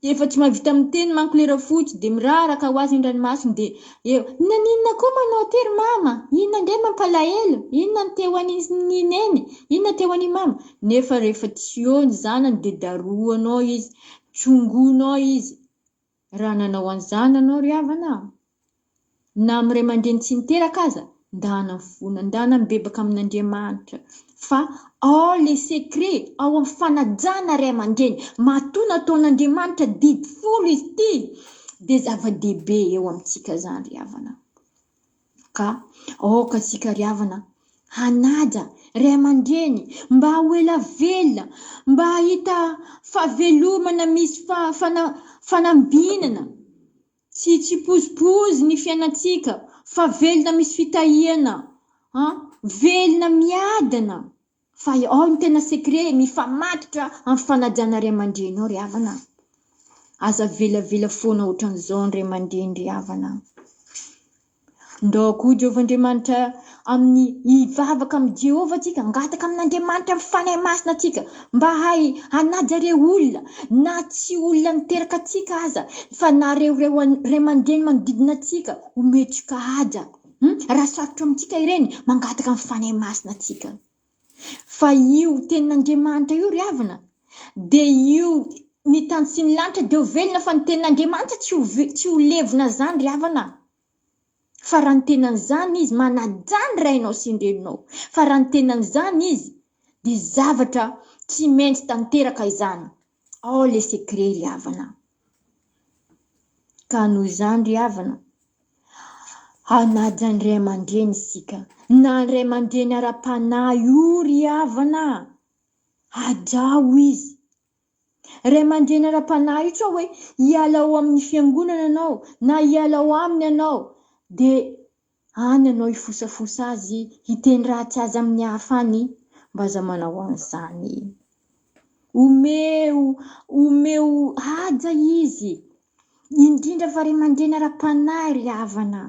Efa tsy mahavita miteny manko le rafotsy de miraraka ho azy ny ranomasony de eo, naninona koa manao ty ry mama, inona ndray mampalahelo, inona no te ho an'i neny, inona te ho an'i mama, nefa rehefa tsy eo ny zanany de darohanao izy, tsongonao izy, raha nanao an'izany anao ry havana a! Na amin'ny ray aman-dreny tsy niteraka aza, ndana mifona, ndana mibebaka amin'Andriamanitra. Fa ao le secret, ao amin'ny fanajana ray aman-dreny. Matoa nataon'Andriamanitra didy folo izy ity, dia zava-dehibe eo amintsika izany ry havana. Ka aoka isika ry havana hanaja ray aman-dreny mba ho ela velona, mba hahita fahavelomana misy fanambinana. Tsy tsipozipozy ny fiainantsika fa velona misy fitahiana an! Velona miadana fa ao ny tena secret mifamatotra amin'ny fanajana ray aman-dreny ao ry havana a! Aza avelavela foana ohatran'izao ny ray aman-dreny ry havana a! Ndao koa Jehovah Andriamanitra amin'ny hivavaka amin'i Jehovah tsika, hangataka amin'Andriamanitra amin'ny Fanahy Masina tsika mba hahay hanaja ireo olona na tsy olona niteraka antsika aza fa na ireo ray aman-dreny manodidina antsika omentsika haja. Raha sarotra amintsika ireny, mangataka amin'ny Fanahy Masina tsika. Fa io tenin'Andriamanitra io ry havana dia io ny tany sy ny lanitra dia ho velona fa ny tenin'Andriamanitra tsy ho tsy ho levona zany ry havana. Fa raha ny tenan'izany izy manajà ny rainao sy ny reninao. Fa raha ny tenan'izany izy dia zavatra tsy maintsy tanteraka izany. Ao le secret ry havana. Ka noho izany ry havana, hanaja ny ray aman-dreny isika. Na ny ray aman-dreny ara-panahy io ry havana, hajao izy. Ray aman-dreny ara-panahy io sao hoe hiala ao amin'ny fiangonana ianao na hiala ao aminy ianao dia any ianao hifosafosa azy, hiteny ratsy azy amin'ny hafa any, mba aza manao an'izany. Omeo, omeo haja izy, indrindra fa ray aman-dreny ara-panahy ry havana.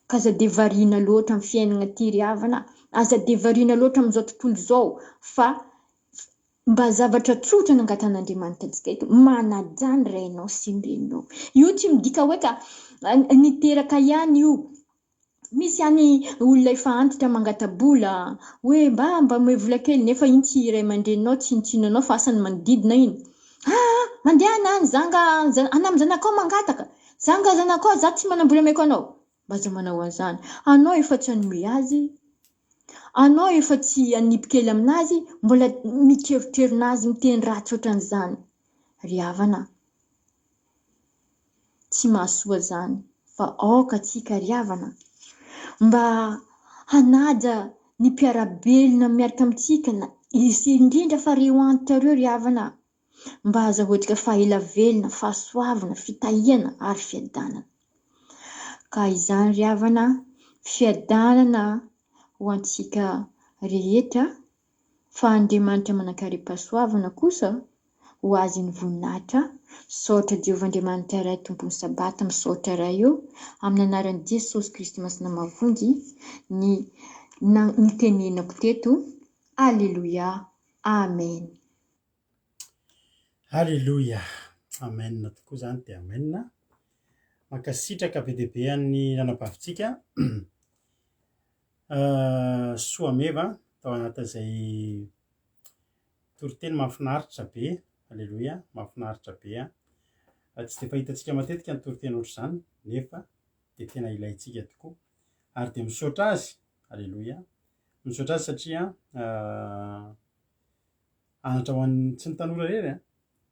Ka aza dia variana loatra amin'ny fiainana ity ry havana, aza dia variana loatra amin'izao tontolo izao fa mba zavatra tsotra nangatan'Andriamanitra antsika eto, manajà ny rainao sy ny reninao. Io tsy midika hoe ka niteraka ihany io, misy any olona efa antitra mangata-bola hoe mba mba omeo vola kely nefa iny tsy ray aman-dreninao tsinontsinona anao fa asa ny manodidina iny. Aa! Mandehana any, za nga any amin'ny zanakao mangataka, za nga zanakao za tsy manam-bola omeko anao. Mba aza manao an'izany. Anao efa tsy hanome azy, anao efa tsy hanipy kely aminazy, mbola mitrerotrerona azy, miteny ratsy ohatran'izany. Ry havana, tsy mahasoa izany fa aoka tsika ry havana mba hanaja ny mpiara-belona miaraka amintsika na indrindra fa ireo antitra ireo ry havana mba hazahoantsika fahela velona, fahasoavana, fitahiana ary fiadanana. Ka izany ry havana, fiadanana ho antsika rehetra fa Andriamanitra manankarem-pahasoavana kosa ho Azy ny voninahitra. Misaotra Jehovah Andriamanitra Ray Tompon'ny Sabata, misaotra Ray ô, amin'ny anaran'i Jesosy Kristy Masina Mahavonjy ny nitenenako teto. Aleloia. Amen. Aleloia. Amen tokoa zany dia amen. Mankasitraka be dia be an'ny anabavintsika. Soameva tao anatin'izay toriteny mahafinaritra be, aleloia, mahafinaritra be an. Tsy dia fahitantsika matetika ny toriteny ohatr'izany nefa dia tena ilaintsika tokoa. Ary dia misaotra azy, aleloia, misaotra azy satria anatra ho an'ny tsy ny tanora irery an,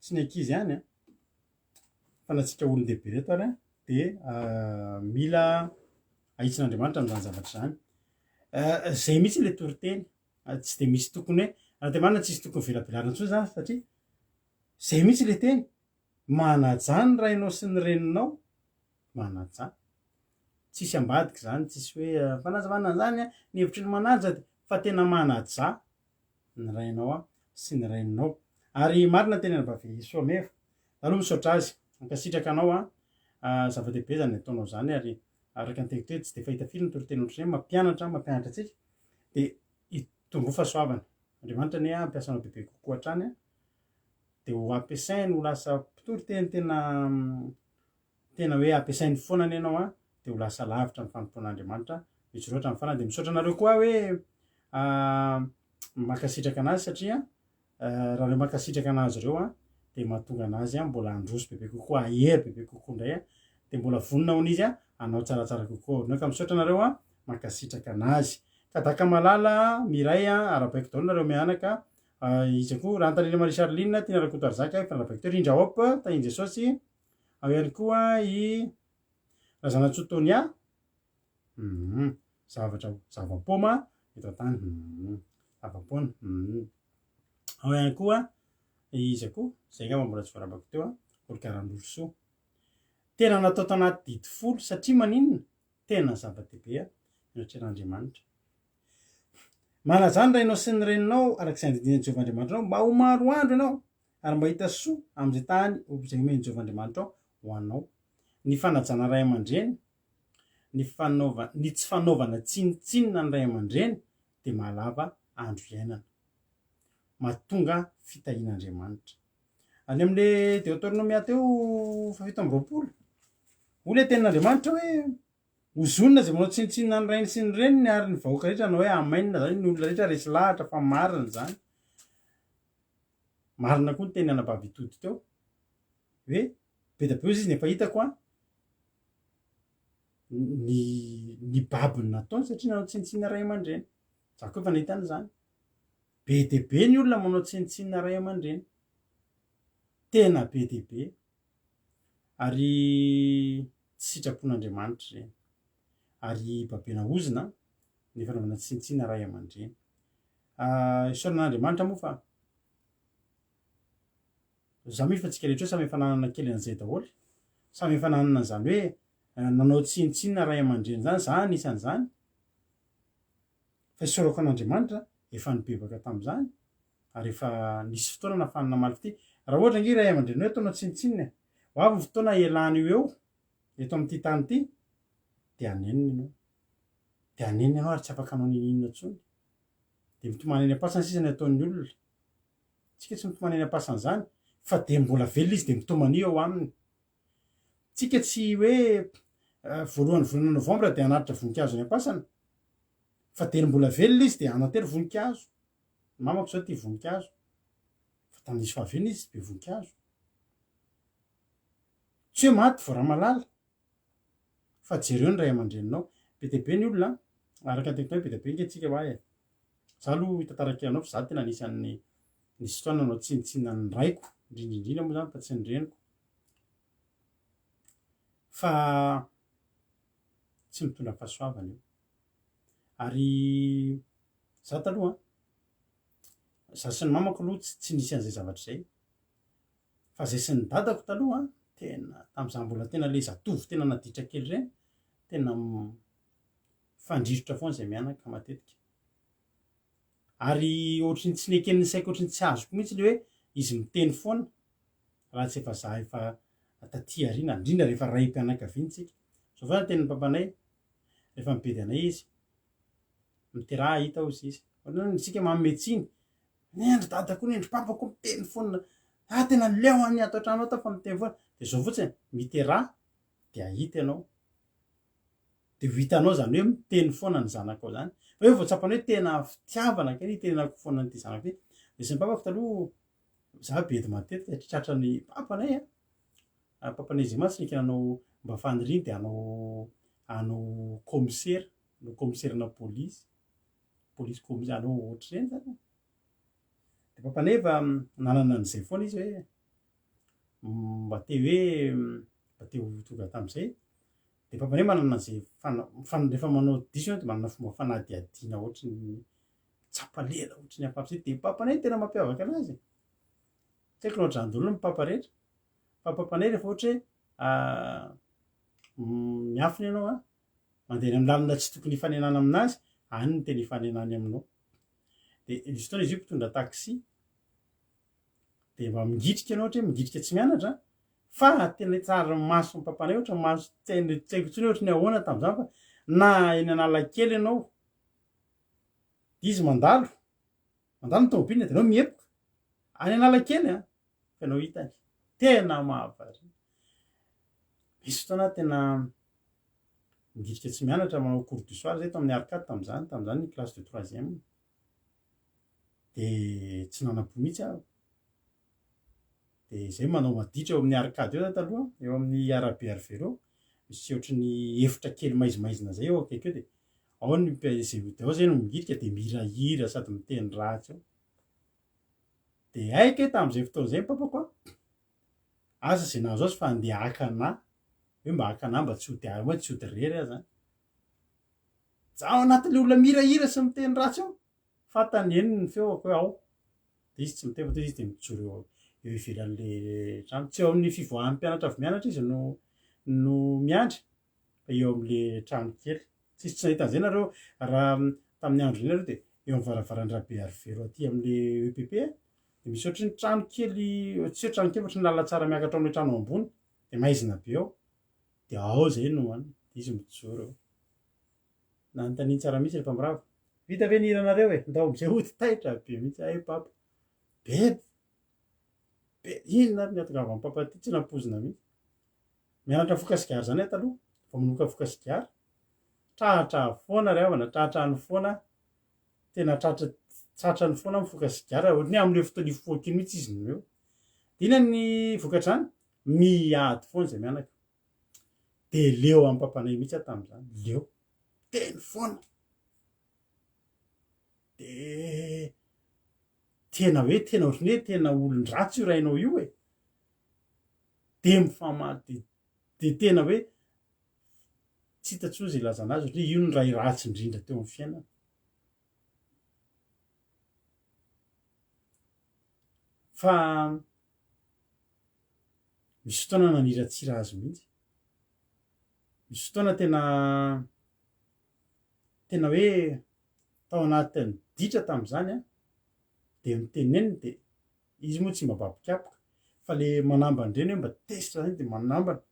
tsy ny ankizy ihany an, fa na antsika olon-dehibe ireto ary an, dia mila ahitsin'Andriamanitra amin'izany zavatra izany. Izay mihitsy ilay toriteny. Tsy dia misy tokony hoe, raha tena marina tsisy tokony velabelarina intsony izany satria izay mihitsy ilay teny. Manajà ny rainao sy ny reninao, manajà. Tsisy ambadika izany, tsisy hoe fanazavana an'izany an, ny hevitry ny manaja dia fa tena manajà ny rainao sy ny reninao. Ary marina ny tenin'i Anabavy Soameva. Za aloha misaotra azy, mankasitraka anao an, zava-dehibe izany ataonao izany ary araka ny teniko teo tsy dia fahita firy ny toriteny ohatr'ireny mampianatra, mampianatra antsika dia hitomboa fahasoavana. Andriamanitra anie hampiasa anao bebe kokoa hatrany an, dia ho ampiasainy ho lasa mpitory teny tena tena hoe ampiasainy foana anie ianao an, dia ho lasa lavitra ny fanompoan'Andriamanitra, mijoroa hatramin'ny farany. Dia misaotra anareo koa aho hoe mankasitraka anazy satria Raha ireo mankasitraka anazy ireo an, dia mahatonga anazy an mbola handroso bebe kokoa, hahery bebe kokoa indray an, dia mbola vonona hono izy an hanao tsaratsara kokoa aoriana. Ka misaotra anareo an, mankasitraka anazy. Kadaka Malala, Miray an, arahabaiko daholo nareo mianaka, iza koa, Rantanirina Marie Charline, Tiana Rakotoarizaka, efa narahabaiko teo, Rindra Hope, Tahian'i Jesosy, ao ihany koa i Razanatsoa Tonia, Humm zavatra zava-poama eto an-tany humm zava-poana humm ao ihany koa iza koa zay angamba mbola tsy voarabako teo a Olga Randrolosoa tena natao tanaty didy folo satria maninona tena zava-dehibe a ny anatrehan'Andriamanitra manajà ny rainao sy ny reninao araka izay andidian'i Jehovah Andriamanitrao mba ho maro andro ianao ary mba hita soa amin'izay tany izay omen'i Jehovah Andriamanitrao ho anao ny fanajana ray aman-dreny ny fanaova ny tsy fanaovana tsinontsinona ny ray aman-dreny dia mahalava andro iainana. Mahatonga fitahian'Andriamanitra. Any amin'le Deoteronomia teo faha 27, hoy le tenin'Andriamanitra hoe ozonina izay manao tsinontsinona ny rainy sy ny reniny ary ny vahoaka rehetra hanao hoe amen zany ny olona rehetra resy lahatra fa marina izany. Marina koa ny teny anabavy Itody teo hoe be dia be ozy izy ny efa hitako an, ny ny babony nataony satria nanao tsinontsinona ray aman-dreny. Za koa efa nahita an'izany. Be dia be ny olona manao tsinontsinona ray aman-dreny. Tena be dia be. Ary tsy sitrapon'Andriamanitra ireny. Ary babena ozona ny fanaovana tsinontsinona ray aman-dreny. Isaorana an'Andriamanitra moa fa za mino fa tsika rehetra eo samy efa nanana kely an'izay daholo. Samy efa nanana an'izany hoe nanao tsinontsinona ray aman-dreny izany, za anisan'izany. Fa isaorako an'Andriamanitra efa nibebaka tamin'izany ary efa nisy fotoana nahafahany namaly fitia. Raha ohatra ange ray aman-dreninao ataonao tsinontsinona e, ho avy ny fotoana hialana io eo eto amin'ity tany ity dia hanenina ianao. Dia hanenina ianao ary tsy afaka hanao n'inon'inona intsony. Dia mitomany any am-pasana sisa ny ataon'ny olona. Tsika tsy mitomany any am-pasana izany fa dia mbola velona izy dia mitomania eo aminy. Tsika tsy hoe voalohan'ny volana novambra dia hanatitra voninkazo any am-pasana fa dia ny mbola velona izy dia hanantery voninkazo. Ny mamako izao tia voninkazo fa tamin'izy fahavelona izy tsy be voninkazo. Tsy hoe maty vao Ramalala fa jereo ny ray aman-dreninao. Be dia be ny olona araka ny teniko hoe be dia be ange tsika hoa e. Za aloha hitantara kely anao fa za tena anisan'ny nisy fotoana nanao tsinontsinona ny raiko indrindra indrindra moa zany fa tsy ny reniko. Fa tsy mitondra fahasoavana io. Ary za taloha an, za sy ny mamako aloha tsy nisy an'izay zavatra izay. Fa zay sy ny dadako taloha an, tena tamin'izaho mbola tena le zatovo tena naditra kely ireny, tena mifandrirotra foana izay mianaka matetika. Ary ohatry ny tsy neken'ny saiko ohatry ny tsy azoko mihitsy le hoe izy miteny foana raha tsy efa za efa taty aoriana, indrindra rehefa raim-pianakaviana tsika. Zao foana ny tenin'ny papanay rehefa mibedy anay izy, miteraha hita hozy izy. Ohatran'ny hoe isika manome tsiny, nendry dada koa nendry papa koa miteny foana, ah tena leo any ato an-trano ato aho fa miteny foana. Dia zao fotsiny, miteraha dia hahita ianao. Dia ho hitanao izany hoe miteny foana ny zanakao izany. Fa hoe vao tsapanao hoe tena fitiavana kay ny itenenako foana an'ity zanako ity. Nisy ny papako taloha, za bedy matetika satria tratran'ny papanay a. Ah, papanay izay mantsy naika nanao mba faniriany dia hanao hanao kaomisera, hanao kaomiserana polisy, polisy kaomisera, hanao ohatr'ireny izany e. Dia papanay efa nanana an'izay foana izy hoe mba te hoe mba te ho tonga tamin'izay. Dia papa indray manana izay fana- fan- rehefa manao diso ianao dia manana fomba fanadihadiana ohatry ny tsapa lela ohatry ny hafahafa izay. Dia papanay no tena mampiavaka anazy e. Tsy haiko na ohatr'izany daholo ny papa rehetra. Fa papanay rehefa ohatra hoe miafina ianao an, mandeha any amin'ny lalana tsy tokony hifanenana aminazy, any no tena hifanenany aminao. Dia nisy fotoana izy io mpitondra taxi, dia mba mingitrika ianao ohatra hoe mingitrika tsy mianatra an, Fa tena tsara ny mason'ny papanay ohatra maso tsy hainy tsy haiko intsony hoe ohatry ny ahoana tamin'izany fa na eny Analakely ianao dia izy mandalo, mandalo ny tômôbilina dia ianao mihepoka any Analakely an, fa ianao hitany. Tena mahavariana. Misy fotoana aho tena mingirika tsy mianatra manao cours du soir zay tao amin'ny arcade tamin'izany, tamin'izany ny classe de troisième. Dia tsy nanam-po mihitsy aho. Dia izay manao maditra eo amin'ny arcade eo za taloha, eo amin'ny arabe Arivelo eo, misy ohatry ny efitra kely maizimaizina zay eo akaiky eo dia ao ny mpi- zay dia ao zay no mihirika dia mihirahira sady miteny ratsy eo. Dia hay kay tamin'izay fotoana izay ny papako an, asa izay nahazo azy fa andeha haka anà, hoe mba haka anà mba tsy hody hoe tsy hody irery aho zany. Za ao anatin'ilay olona mihirahira sy miteny ratsy eo, fantany henony ny feoko hoe ao. Dia izy tsy miteny fa tonga izy dia mijoro eo eo ivelan'le trano. Tsy eo amin'ny fivoahan'ny mpianatra avy mianatra izy no no miandry fa eo amin'le trano kely. Tsisy tsy nahita an'izay nareo raha tamin'ny andro iny nareo dia eo amin'ny varavaran-dRabearivelo aty amin'le EPP dia misy ohatry ny trano kely, tsy hoe trano kely fa ohatry ny lalantsara miakatra ao amin'ilay trano ambony dia maizina be ao. Dia ao izay no any, dia izy mijoro eo. Nanontaniany tsara mihitsy rehefa mirava. Vita ve ny hiranareo e? Ndao amizay hody taitra be mihitsy ahy papa. Bedy be inona ary ny hatongavan'i papa aty tsy nampoizina mihitsy. Mianatra mifoka sigara zany aho taloha, vao manomboka mifoka sigara. Tratra foana ry havana, tratrany foana, tena tratra tratrany foana mifoka sigara, ohatran'ny hoe amin'ilay fotoana hifohako iny mihitsy izy no eo. Dia inona ny vokatr'izany? Miady foana izay mianaka. Dia leo an'i papanay mihitsy aho tamin'izany, leo. Teny foana. Dia Tena hoe tena ohatran'ny hoe tena olon-dratsy io rainao io e. Dia mifamaly dia dia tena hoe tsy hita intsony izay ilazana azy satria io no ray ratsy indrindra teo amin'ny fiainana. Fa misy fotoana naniratsira azy mihitsy. Misy fotoana tena tena hoe tao anatin'ny ditra tamin'izany an, dia niteneniny dia izy moa tsy mba babikapoka fa le manambana ireny hoe mba tezitra zany dia manambana.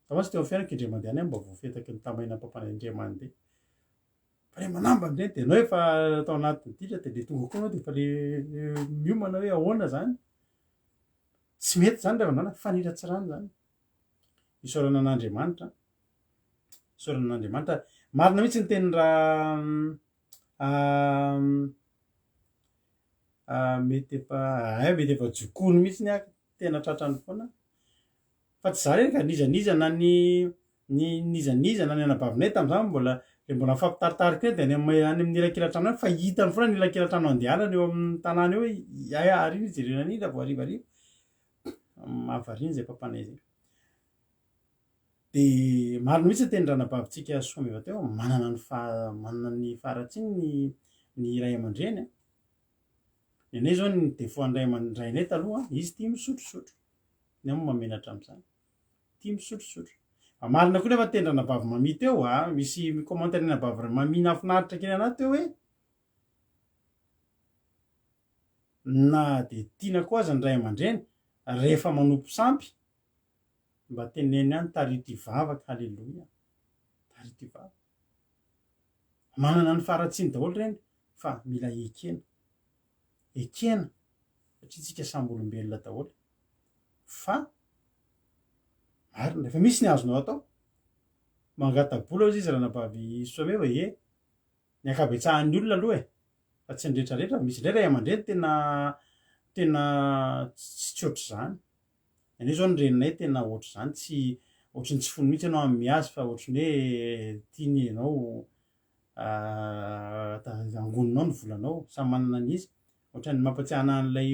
Tao mantsy teo amin'ny fiainako indray mandeha any aho mba voafetaky ny tamaina papanay indray mandeha. Fa le manambana ireny dia ianao efa tao anatin'ny ditra dia le tonga koa ianao dia efa le miomana hoe ahoana zany. Tsy mety zany ry havana, faniratsirana zany. Isaorana an'Andriamanitra. Isaorana an'Andriamanitra. Marina mihitsy ny tenin'i ra mety efa hay mety efa jokony mihitsy ny ahy tena tratrany foana. Fa tsy za irery ka n'iza n'iza na ny ny n'iza n'iza na ny anabavinay tamin'izany mbola le mbola mifampitaritarika eo dia any amin'ny any amin'ny elakelan-trano any fa hitany foana ny elakelan-trano andehanana eo amin'ny tanàna eo hoe hay ary iny ijerena an'iny raha vao harivariva. Mahavariana izay papanay izay. Dia marina mihitsy ny tenin-dranabavintsika Soameva teo, manana ny faha- manana ny faharatsiany ny ny ray aman-dreny a. Ny anay izao ny défaut an'ny ray aman-drainay taloha, izy tia misotrosotro. Ny ahy moa mahamenatra amin'izany. Tia misotrosotro. Fa marina koa nefa ny tenin-dranabavy Mamie teo a, misy commentaire ny anabavy Mamie nahafinaritra kely anahy teo hoe, na dia tiana koa aza ny ray aman-dreny, rehefa manompo sampy, Mba teneno ihany tarito hivavaka haleloia tarito hivavaka. Manana ny faharatsiany daholo ireny fa mila ekena. Ekena satria tsika samy olombelona daholo. Fa marina rehefa misy ny azonao atao mangata-bola hozy izy ranabavy Soameva e ny ankabetsahan'ny olona aloha e fa tsy ny rehetrarehetra misy indray ray aman-dreny tena tena tsy ohatr'izany Ianao izao ny reninay tena ohatr'izany tsy ohatry ny tsy fony mihitsy ianao hanome azy fa ohatry ny hoe tiany ianao angoninao ny volanao, samy manana ny izy. Ohatran'ny mampatsiahy anah an'ilay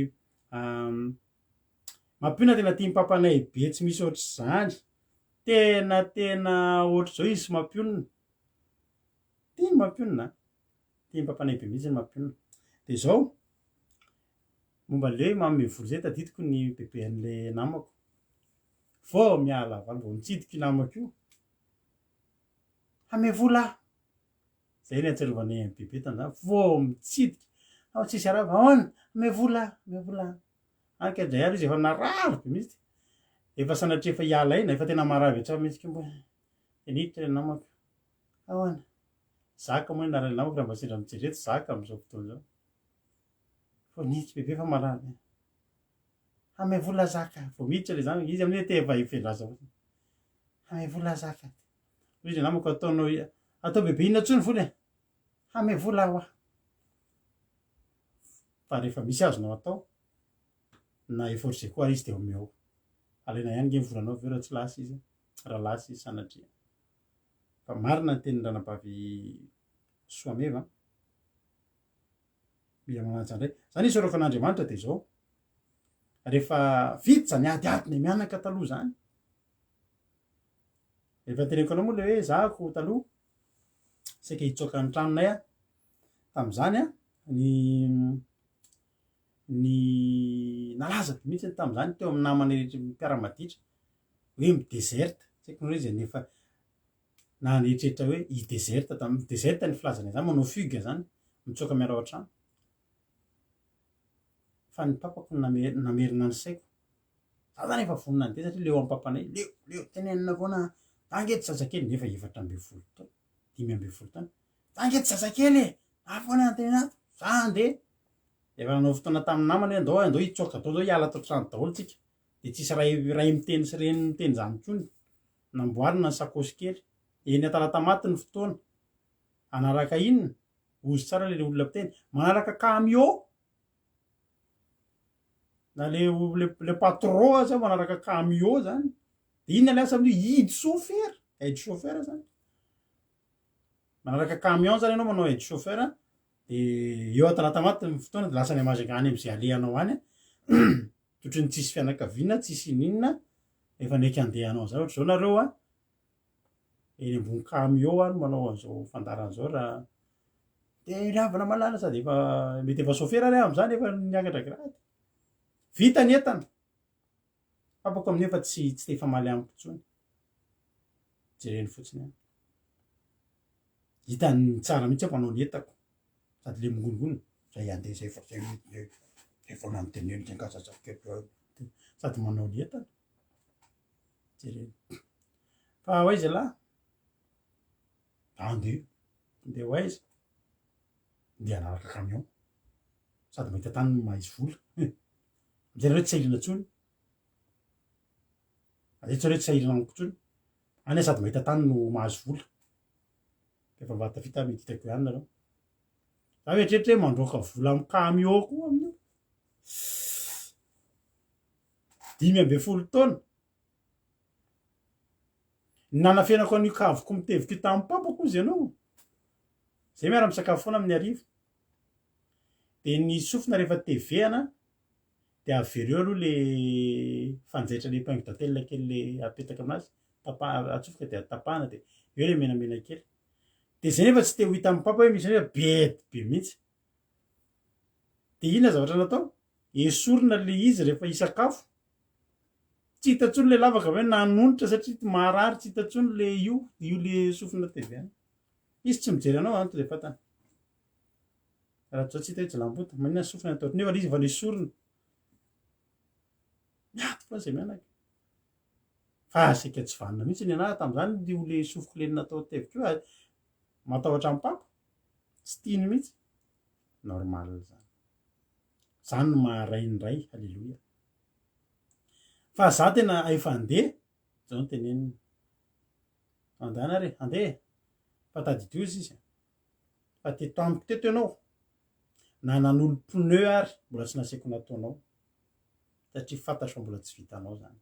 mampionona tena tian'i papanay be tsy misy ohatr'izany. Tena tena ohatr'izao izy sy mampionona. Tiany mampionona an! Tian'i papanay be mihitsy ny mampionona. Dia izao, Momba an'ilay hoe manome vola izay tadidiko ny bebe an'ilay namako. Vao miala avy any, vao mitsidika io namako io, Hanome vola aho! Izay ny ahatsiarovanay an'i bebe tamin'izany, vao mitsidika, ao tsisy arahaba, ahoana? Hanome vola aho, hanome vola aho. Any ka indray andro izy efa narary be mihitsy, efa sanatria efa hiala aina, efa tena marary hatramin'ny mihitsy koa mbola. Dia niditra ilay namako, ahoana? Zaka moa ny anaran'ilay namako raha mba sendra mijery eto, Zaka amin'izao fotoana izao. Vao niditra bebe fa marary be. Hanome vola zaka. Vao miditra le zany, izy amin'io te efa hivelasa fotsiny. Hanome vola zaka. Hoy izy namako ataonao atao bebe inona intsony vola e? Hanome vola aho. Fa rehefa misy azonao atao, na efa ohatr'izay koa ary izy dia omeo. Alaina ihany nge ny volanao avy eo raha tsy lasa izy, raha lasa izy sanatria. Fa marina ny tenin'ny ranabavy Soameva. Mila manaja indray. Zany isaorako an'Andriamanitra dia izao, rehefa vita izany adiadinay mianaka taloha izany, efa teneniko anao moa le hoe zahako taloha, saika hitsoaka ny tranonay aho, tamin'izany an, ny ny nalaza be mihitsy tamin'izany teo amin'ny namana rehetra mpiara-maditra hoe mi-deserte, tsy haiko nareo izy nefa na nieritreritra hoe i desert tam desert ny filazana izany manao fugue zany mitsoaka miala ao an-trano fa ny papako no name- namerina ny saiko za zany efa vonona andeha satria leo amin'ny papanay leo leo tenenina foana za ange tsy zazakely nefa 14 taona 15 taona za ange tsy zazakely e za foana no tenenina ato za andeha efa nanao fotoana tamin'ny namana hoe andao andao hitsoaka daholo zao hiala ato an-trano daholo tsika de tsisy ray ray miteny sy reny miteny zany intsony Namboarina ny sakaosy kely. Eny Antalatamaty ny fotoana. Hanaraka inona? Ozy tsara le olona mpiteny. Manaraka camion! Na le le le patron aza manaraka camion zany. De inona le asa amin'io? Hidy chauffeur, aide chauffeur zany. Manaraka camion zany ianao manao aide chauffeur. De eo Talatamaty ny fotoana de lasa any Majunga any am'zay alehanao any, ohatry ny tsisy fianakaviana, tsisy ininona, efa neky handeha hanao an'zany, ohatr'izao nareo a, eny ambony camion aho no manao an'izao fandaharana zao raha de ry havana malala sady efa mety efa chauffeur ary aho am'zany efa niakatra grade, vita ny entana, papako amin'io efa tsy tsy te hifamaly amiko intsony, jereny fotsiny ihany. Hitany tsara mihitsy aho mpanao ny entako sady le mingonongonona, zay andeha zay fa zay zay vao nanoteneniko zay nga zazakely sady manao ny entana, jereny. Fa ho aiza ialahy? Andeha, andeha ho aiza? Andeha hanaraka camion, sady mahita tany no mahazo vola, amizay nareo tsy sahirana intsony, aleo tsy nareo tsy sahirana amiko intsony. Any sady mahita tany no mahazo vola. Efa mba tafita mety hitako ihany nareo. Za mieritreritra hoe mandroaka vola amin'ny camion koa amin'io. 15 taona. Ny nanafenako an'io kaviko mitevika io tamin'ny papako ozy ianao. Zay miara-misakafo foana amin'ny hariva. De ny sofina rehefa tevehana de avereo aloha le fanjaitra le épingle dentelle kely le apetaka aminazy, tapa- atsofoka de tapahana de eo le menamena kely. De zay nefa tsy te ho hitan'ny papa hoe misy an'io fa bedy be mihitsy. De inona zavatra natao? Esorina le izy rehefa hisakafo, tsy hita intsony le lavaka avy eo nanonitra satria marary tsy hita intsony le io, io le sofina tevehana. Izy tsy mijery anao an to de fantany. Raha zao tsy hita hoe jilamboto, maninona ny sofina atao nefa le izy efa nesorina. Miady foana zay mianaka. Fa saika tsy vanona mihitsy ny anahy tamin'izany io le sofiko le natao teviko io ah, matahotra ny papa, tsy tiany mihitsy. Normal zany. Zany no maha ray ny ray, haleloia. Fa za tena efa andeha, zao no teneniny. Andana re, andeha e. Fa tadidio izy izy. Fa teto amiko teto ianao, na nanolo pneu ary mbola tsy nasiako nataonao, satria fantatro fa mbola tsy vitanao zany.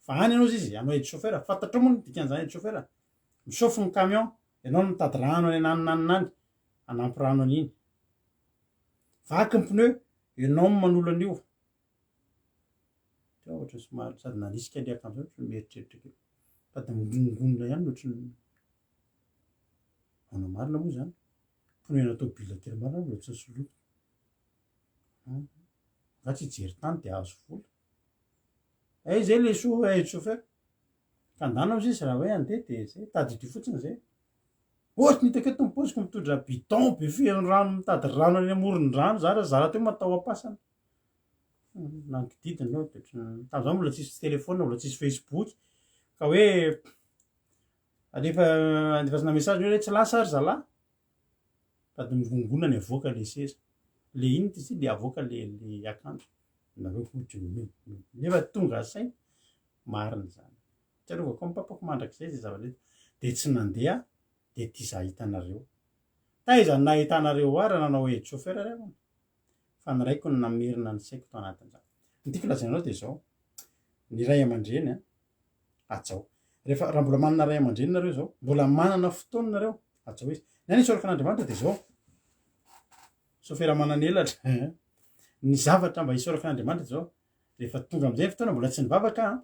Fa any ianao zizy, hanao aide chauffeur, fantatrao moa ny dikan'izany aide chauffeur? Michauffe ny camion, ianao no mitady rano any ananona any, hanampy rano an'iny. Vaky ny pneu, ianao no manolo an'io. Teo ohatran'ny somary sady nanisika le akanjo ohatran'ny mieritreritra kely. Sady mingonongonona ihany ohatran'ny Ahoana marina moa izany? Pneu na tôbila kely marina mbola tsy nisoloiko. Nga tsy hijery tany dia ahazo vola. Ay zay le soa aide chauffeur. Ka andana ozy izy raha hoe andeha dia zay, tadidio fotsiny zay. Ohatry ny hitako eto ny paoziko mitondra bidon be feno rano mitady rano any amoron-drano za raha za rahateo matao am-pasana. Nanodidina eo dia ohatry ny tamin'izany mbola tsisy téléphone, mbola tsisy Facebook ka hoe Alefa andefasana message hoe tsy lasa ary zalahy. Sady mivongona ny avoaka le seza. Le inona ty le avoaka le le akanjo. Nareo koa nefa tonga saina marina izany. Tsarovako amin'ny papako mandrakizay izay zavatra izay. Dia tsy nandeha dia ty za hitanareo. Taiza no nahitanareo ahy raha nanao aide chauffeur ary aho? Fa ny raiko no namerina ny saiko tao anatin'izany. Ny tiako lazaina anao dia izao, ny ray aman-dreny an, hajao. Rehefa, raha mbola manana ray aman-dreny nareo izao, mbola manana fotoana nareo, hajao izy. Ny ahy ny isaorako an'Andriamanitra dia izao, sofera manan'elatra, ny zavatra mba isaorako an'Andriamanitra dia izao, rehefa tonga amin'izay ny fotoana, mbola tsy nivavaka aho,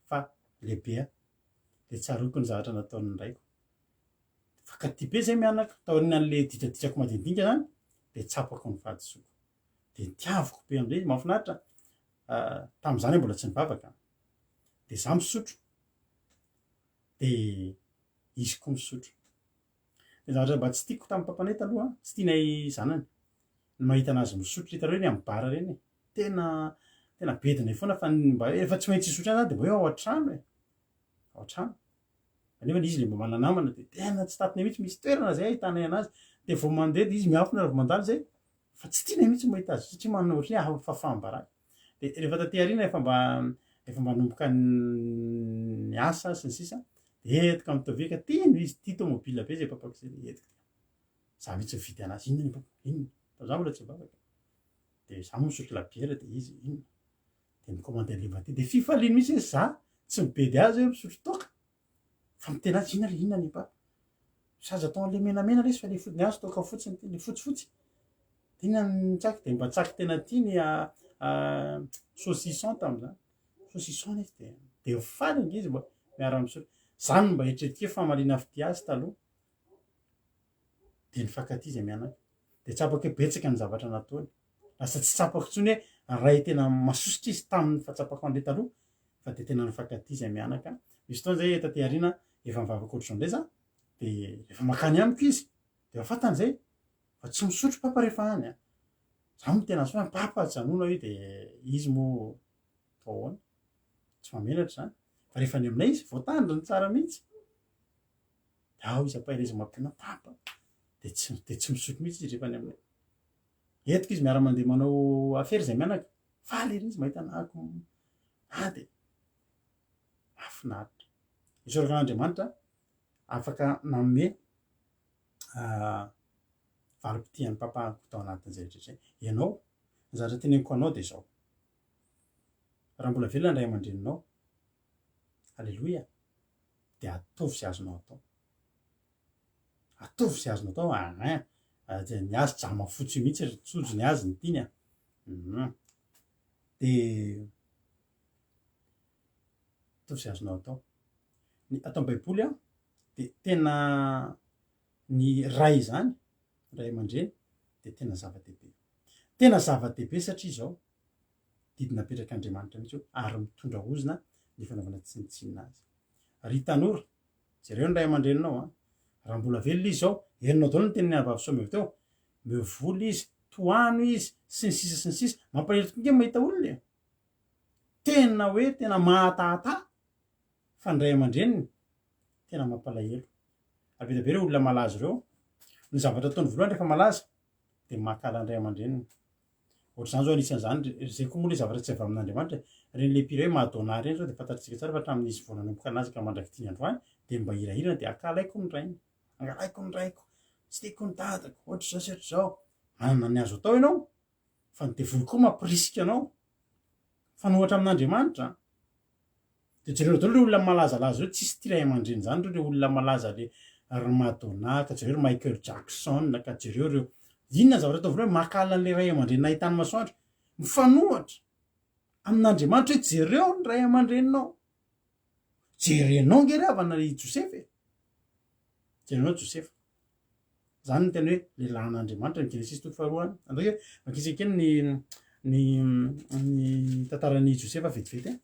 fa lehibe aho, dia tsaroako ny zavatra nataon'ny raiko. Fankatia be zay mianaka, taorianan'le ditraditrako madinidinika zany, dia tsapako ny fahadisoako. Dia tiaviko be amin'izay izy, mahafinaritra, tamin'izany aho mbola tsy nivavaka, dia za misotro, dia izy koa misotro. Ny zavatra mba tsy tiako tamin'ny papanay taloha, tsy tianay zanany, ny mahita anazy misotro, hitanareo eny amin'ny bar ireny e, tena tena bedinay foana fa ny mba efa tsy maintsy hisotro ihany zany dia mba hoe ao an-trano e, ao an-trano. Kanefa izy le mba mana-namana dia tena tsy tatinay mihitsy, misy toerana zay ahitanay anazy, dia vao mandeha dia izy miafina raha vao mandalo zay, fa tsy tianay mihitsy ny mahita azy satria manana ohatran'ny hoe fahafaham-baraka. Dia rehefa taty aoriana efa mba efa mba nanomboka niasa sy ny sisa, dia entiko amin'ny tôbily ka tiany izy, tia tômôbila be zay papako zay, dia entiko dia za mihitsy nividy anazy, inona ny papa, inona? Tamin'izaho mbola tsy nivavaka, dia za moa misotro labiera dia izy inona? Dia mi-commande an'ilay mba tia, dia fifaliany mihitsy hoe za tsy mibedy azy hoe misotro toaka, fa miteny azy inona ry inona ny papa? Sady atao an'le menamena lesy fa le fo- ny azy toaka fotsiny ty, le fotsifotsy. De inona ny tsaky? De mba tsaky tena tiany saucisson tam'zany. Saucisson izy de de faly ange izy mba miara-misotro. Zany no mba eritreretiko hoe famaliana fitia azy taloha. De nifankatia izy mianaka. De tsapako hoe betsaka ny zavatra nataony. Lasa tsy tsapako intsony hoe ray tena masosotra izy tamin'ny fahatsapako an'le taloha fa de tena nifankatia izy mianaka. Misy fotoana zay taty aoriana efa mivavaka ohatr'izao indray za de rehefa mankany amiko izy de efa fantany zay fa tsy misotro papa rehefa any an. Za moa tena hoe papa ajanona io de izy moa atao ahoana? Tsy mahamenatra zany. Fa rehefa any aminay izy voatandriny tsara mihitsy. De ao izy ampahereziny mampinono papa de tsy de tsy misotro mihitsy izy rehefa any aminay. Entiko izy miara-mandeha manao afera izay mianaka. Faly ery izy mahita anahako ah de mahafinaritra. Isaorako an'Andriamanitra afaka nanome valim-pitian'ny papako tao anatin'izay rehetra izay. Ianao, ny zavatra teneniko anao dia izao. Raha mbola velona ny ray aman-dreninao, aleloia, dia ataovy izay azonao atao. Ataovy izay azonao atao, ah, ah, ny azy jama fotsy mihitsy ry tsojo ny azy ny tiany a. Hum. Dia ataovy izay azonao atao. Ny ato amin'ny Baiboly a, dia tena ny ray izany, ray aman-dreny, dia tena zava-dehibe. Tena zava-dehibe satria izao, didy napetrak'Andriamanitra mihitsy io ary mitondra ozona ny fanaovana tsinontsinona azy. Ry tanora, jereo ny ray aman-dreninao an! Raha mbola velona izy izao, henonao daholo ny tenin'i Anabavy Soa avy teo, omeo vola izy, tohano izy, sy ny sisa sy ny sisa. Mampalahelo tokoa ange ny mahita olona e! Tena hoe tena mahatahataha fa ny ray aman-dreniny tena mampalahelo. Ary be dia be ireo olona malaza ireo, ny zavatra ataony voalohany rehefa malaza dia mankahala ny ray aman-dreniny. Ohatr'izany zao anisan'izany ry zay koa moa le zavatra tsy avy amin'Andriamanitra e. Ireny le mpihira hoe Madonna ireny zao dia fantatr'tsika tsara fa hatramin'izy vao nanomboka anazy ka mandrak'ity androany dia mba hirahirana dia ankahalaiko ny rainy, angalaiko ny raiko, tsy tiako ny dadako, ohatr'izao sy ohatr'izao. Manana ny azo atao ianao fa ny devoly koa mampirisika anao mifanohitra amin'Andriamanitra an. Dia jereo daholo ireo olona malazalaza ireo, tsisy tia ray aman-dreny izany ireo, ireo olona malaza le ry Madonna, ka jereo ry Michael Jackson, ka jereo ireo, inona ny zavatra atao voalohany, mankahala an'ilay ray aman-dreny nahitany masoandro, mifanohitra amin'Andriamanitra hoe jereo ny ray aman-dreninao, jerenao nge ry havana i Josefa e, jerenao Josefa. Izany no tena hoe lehilahin'Andriamanitra ny Genesisy toko faharoa any. Andao hoe vakitsika kely ny ny ny tantaran'i Josefa vetivety. Eh.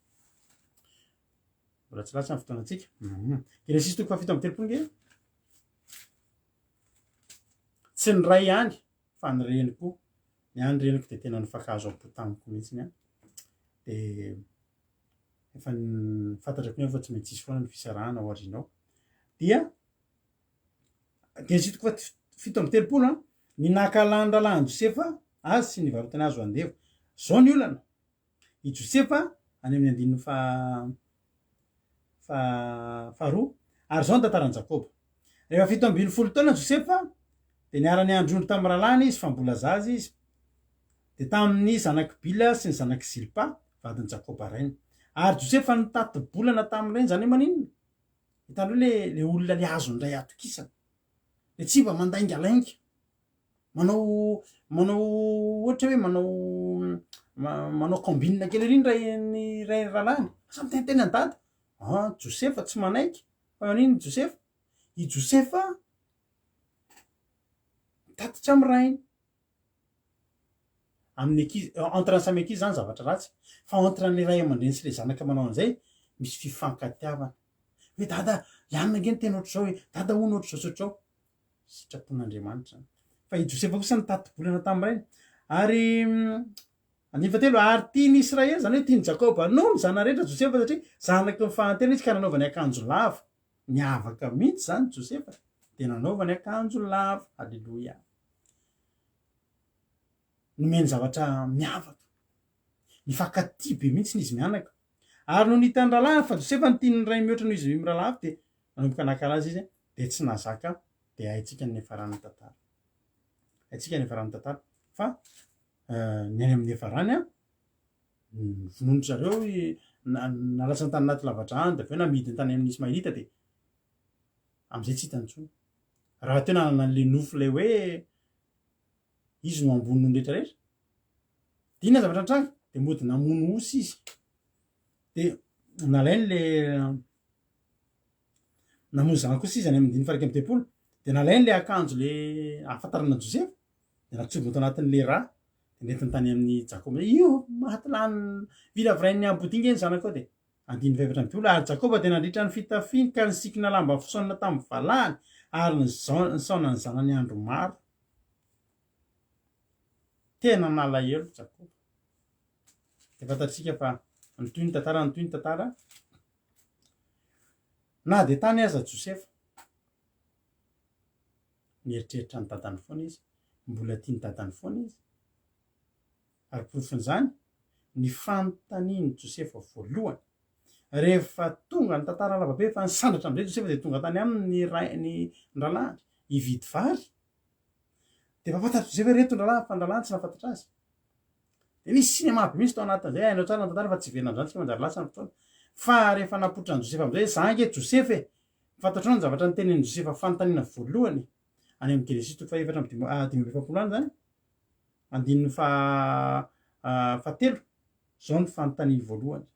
Mbola tsy lasa ny fotoanantsika. Mhm. Genesisy toko fahafito amby 30 nge. Tsy ny ray ihany fa ny reny koa. Ny any reniko dia tena nifankahazo am-po tamiko mihitsy ny any. Dia efa fantatra koa fa tsy maintsy hisy foana ny fisarahana ao aoriana ao. Dia Genesisy toko faha 37 an, ny nankahalan'ny rahalahin'i Josefa azy sy ny nivarotany azy ho andevo. Izao ny olana, i Josefa, any amin'ny andininy faha faha faharoa, ary izao ny tantaran'i Jakoba. Rehefa 17 taona Josefa, dia niara-niandry ondry tamin'ny rahalahiny izy fa mbola zaza izy, dia tamin'ny zanak'i Bila sy ny zanak'i Zilpa, vadin'i Jakoba rainy. Ary Josefa nitati-bolana tamin'ny rainy, izany hoe maninona? Hitanareo le le olona le azon'ny ray atokisana, le tsy mba mandaingalainga, manao manao ohatra hoe manao manao combine kely ery ny ray ny ray rahalahiny, lasa miteniteny an'i dada, ah Josefa tsy manaiky, fa maninona i Josefa? I Josefa mitatitra amin'ny rainy. Amin'ny ankizy, entre ny samy ankizy zany zavatra ratsy, fa entre an'le ray aman-dreny sy le zanaka manao an'izay, misy fifankatiavana. Hoe dada, i anona ange niteny ohatr'izao e, dada hono ohatr'izao sy ohatr'izao. Sitrapon'Andriamanitra zany. Fa i Josefa kosa nitati-bolana tamin'ny rainy. Ary andininy fahatelo, ary tian'i Israely, zany hoe tian'i Jakoba noho ny zanany rehetra Josefa satria zanaky ny fahantena izy ka nanaovany akanjo lava. Niavaka mihitsy zany Josefa, dia nanaovany akanjo lava. Aleloia. Nomeny zavatra miavaka. Nifankatia be mihitsy izy mianaka. Ary nony hitan'ny rahalahiny fa Josefa no tian'ny rainy mihoatra noho izy mirahalahy dia nanomboka nankahala azy izy, dia tsy nahazaka, dia haintsika ny niafaran'ny tantara. Haintsika ny niafaran'ny tantara fa ny any amin'ny niafarany an, novonoin-dry zareo, nalatsany tany anaty lavadrano, dia avy eo namidiny tany amin'ny Ismaelita dia amin'izay tsy hitany intsony. Raha teo nanana an'ilay nofy ilay hoe izy no ambony noho ny rehetra rehetra. Dia inona zavatra nitranga? Dia mody namono osy izy. Dia nalainy le namono zanak'osy izy any amin'ny andininy faha-iraika amby telopolo. Dia nalainy le akanjo le ahafantarana an'i Josefa, dia natsobony tao anatin'le rà, dia nentiny tany amin'i Jakoba. Io maty lany vilavirain'ny ambodia nge ny zanakao dia Andininy fahefatra ambin'ny folo, Ary Jakoba dia nandritra ny fitafiany ka nisikina lamba fisaonana tamin'ny valahany, ary nisaona ny zanany andro maro. Tena nalahelo Jakoba. Dia fantatsika fa nitohy ny tantara, nitohy ny tantara. Na dia tany aza Josefa, nieritreritra ny dadany foana izy, mbola tia ny dadany foana izy. Ary porofon'izany ny fanontanian'i Josefa voalohany. Rehefa tonga ny tantara lavabe fa nisandratra amin'izay Josefa dia tonga tany aminy ny ray ny rahalahiny hividy vary. Dia efa fantatr'i Josefa ireto ny rahalahiny fa ny rahalahiny tsy nahafantatra azy. Dia nisy cinéma be mihitsy tao anatin'izay, hainao tsara ny tantara fa tsy hiverina amin'izany tsika manjary lasa ny fotoana. Fa rehefa napoitra an'i Josefa amin'izay, za ange Josefa e! Fantatrao ny zavatra nitenenin'i Josefa fanontaniana voalohany any amin'ny Genesisy toko fahefatra amby 45 any izany? Andininy faha fahatelo, Izao no fanontaniany voalohany.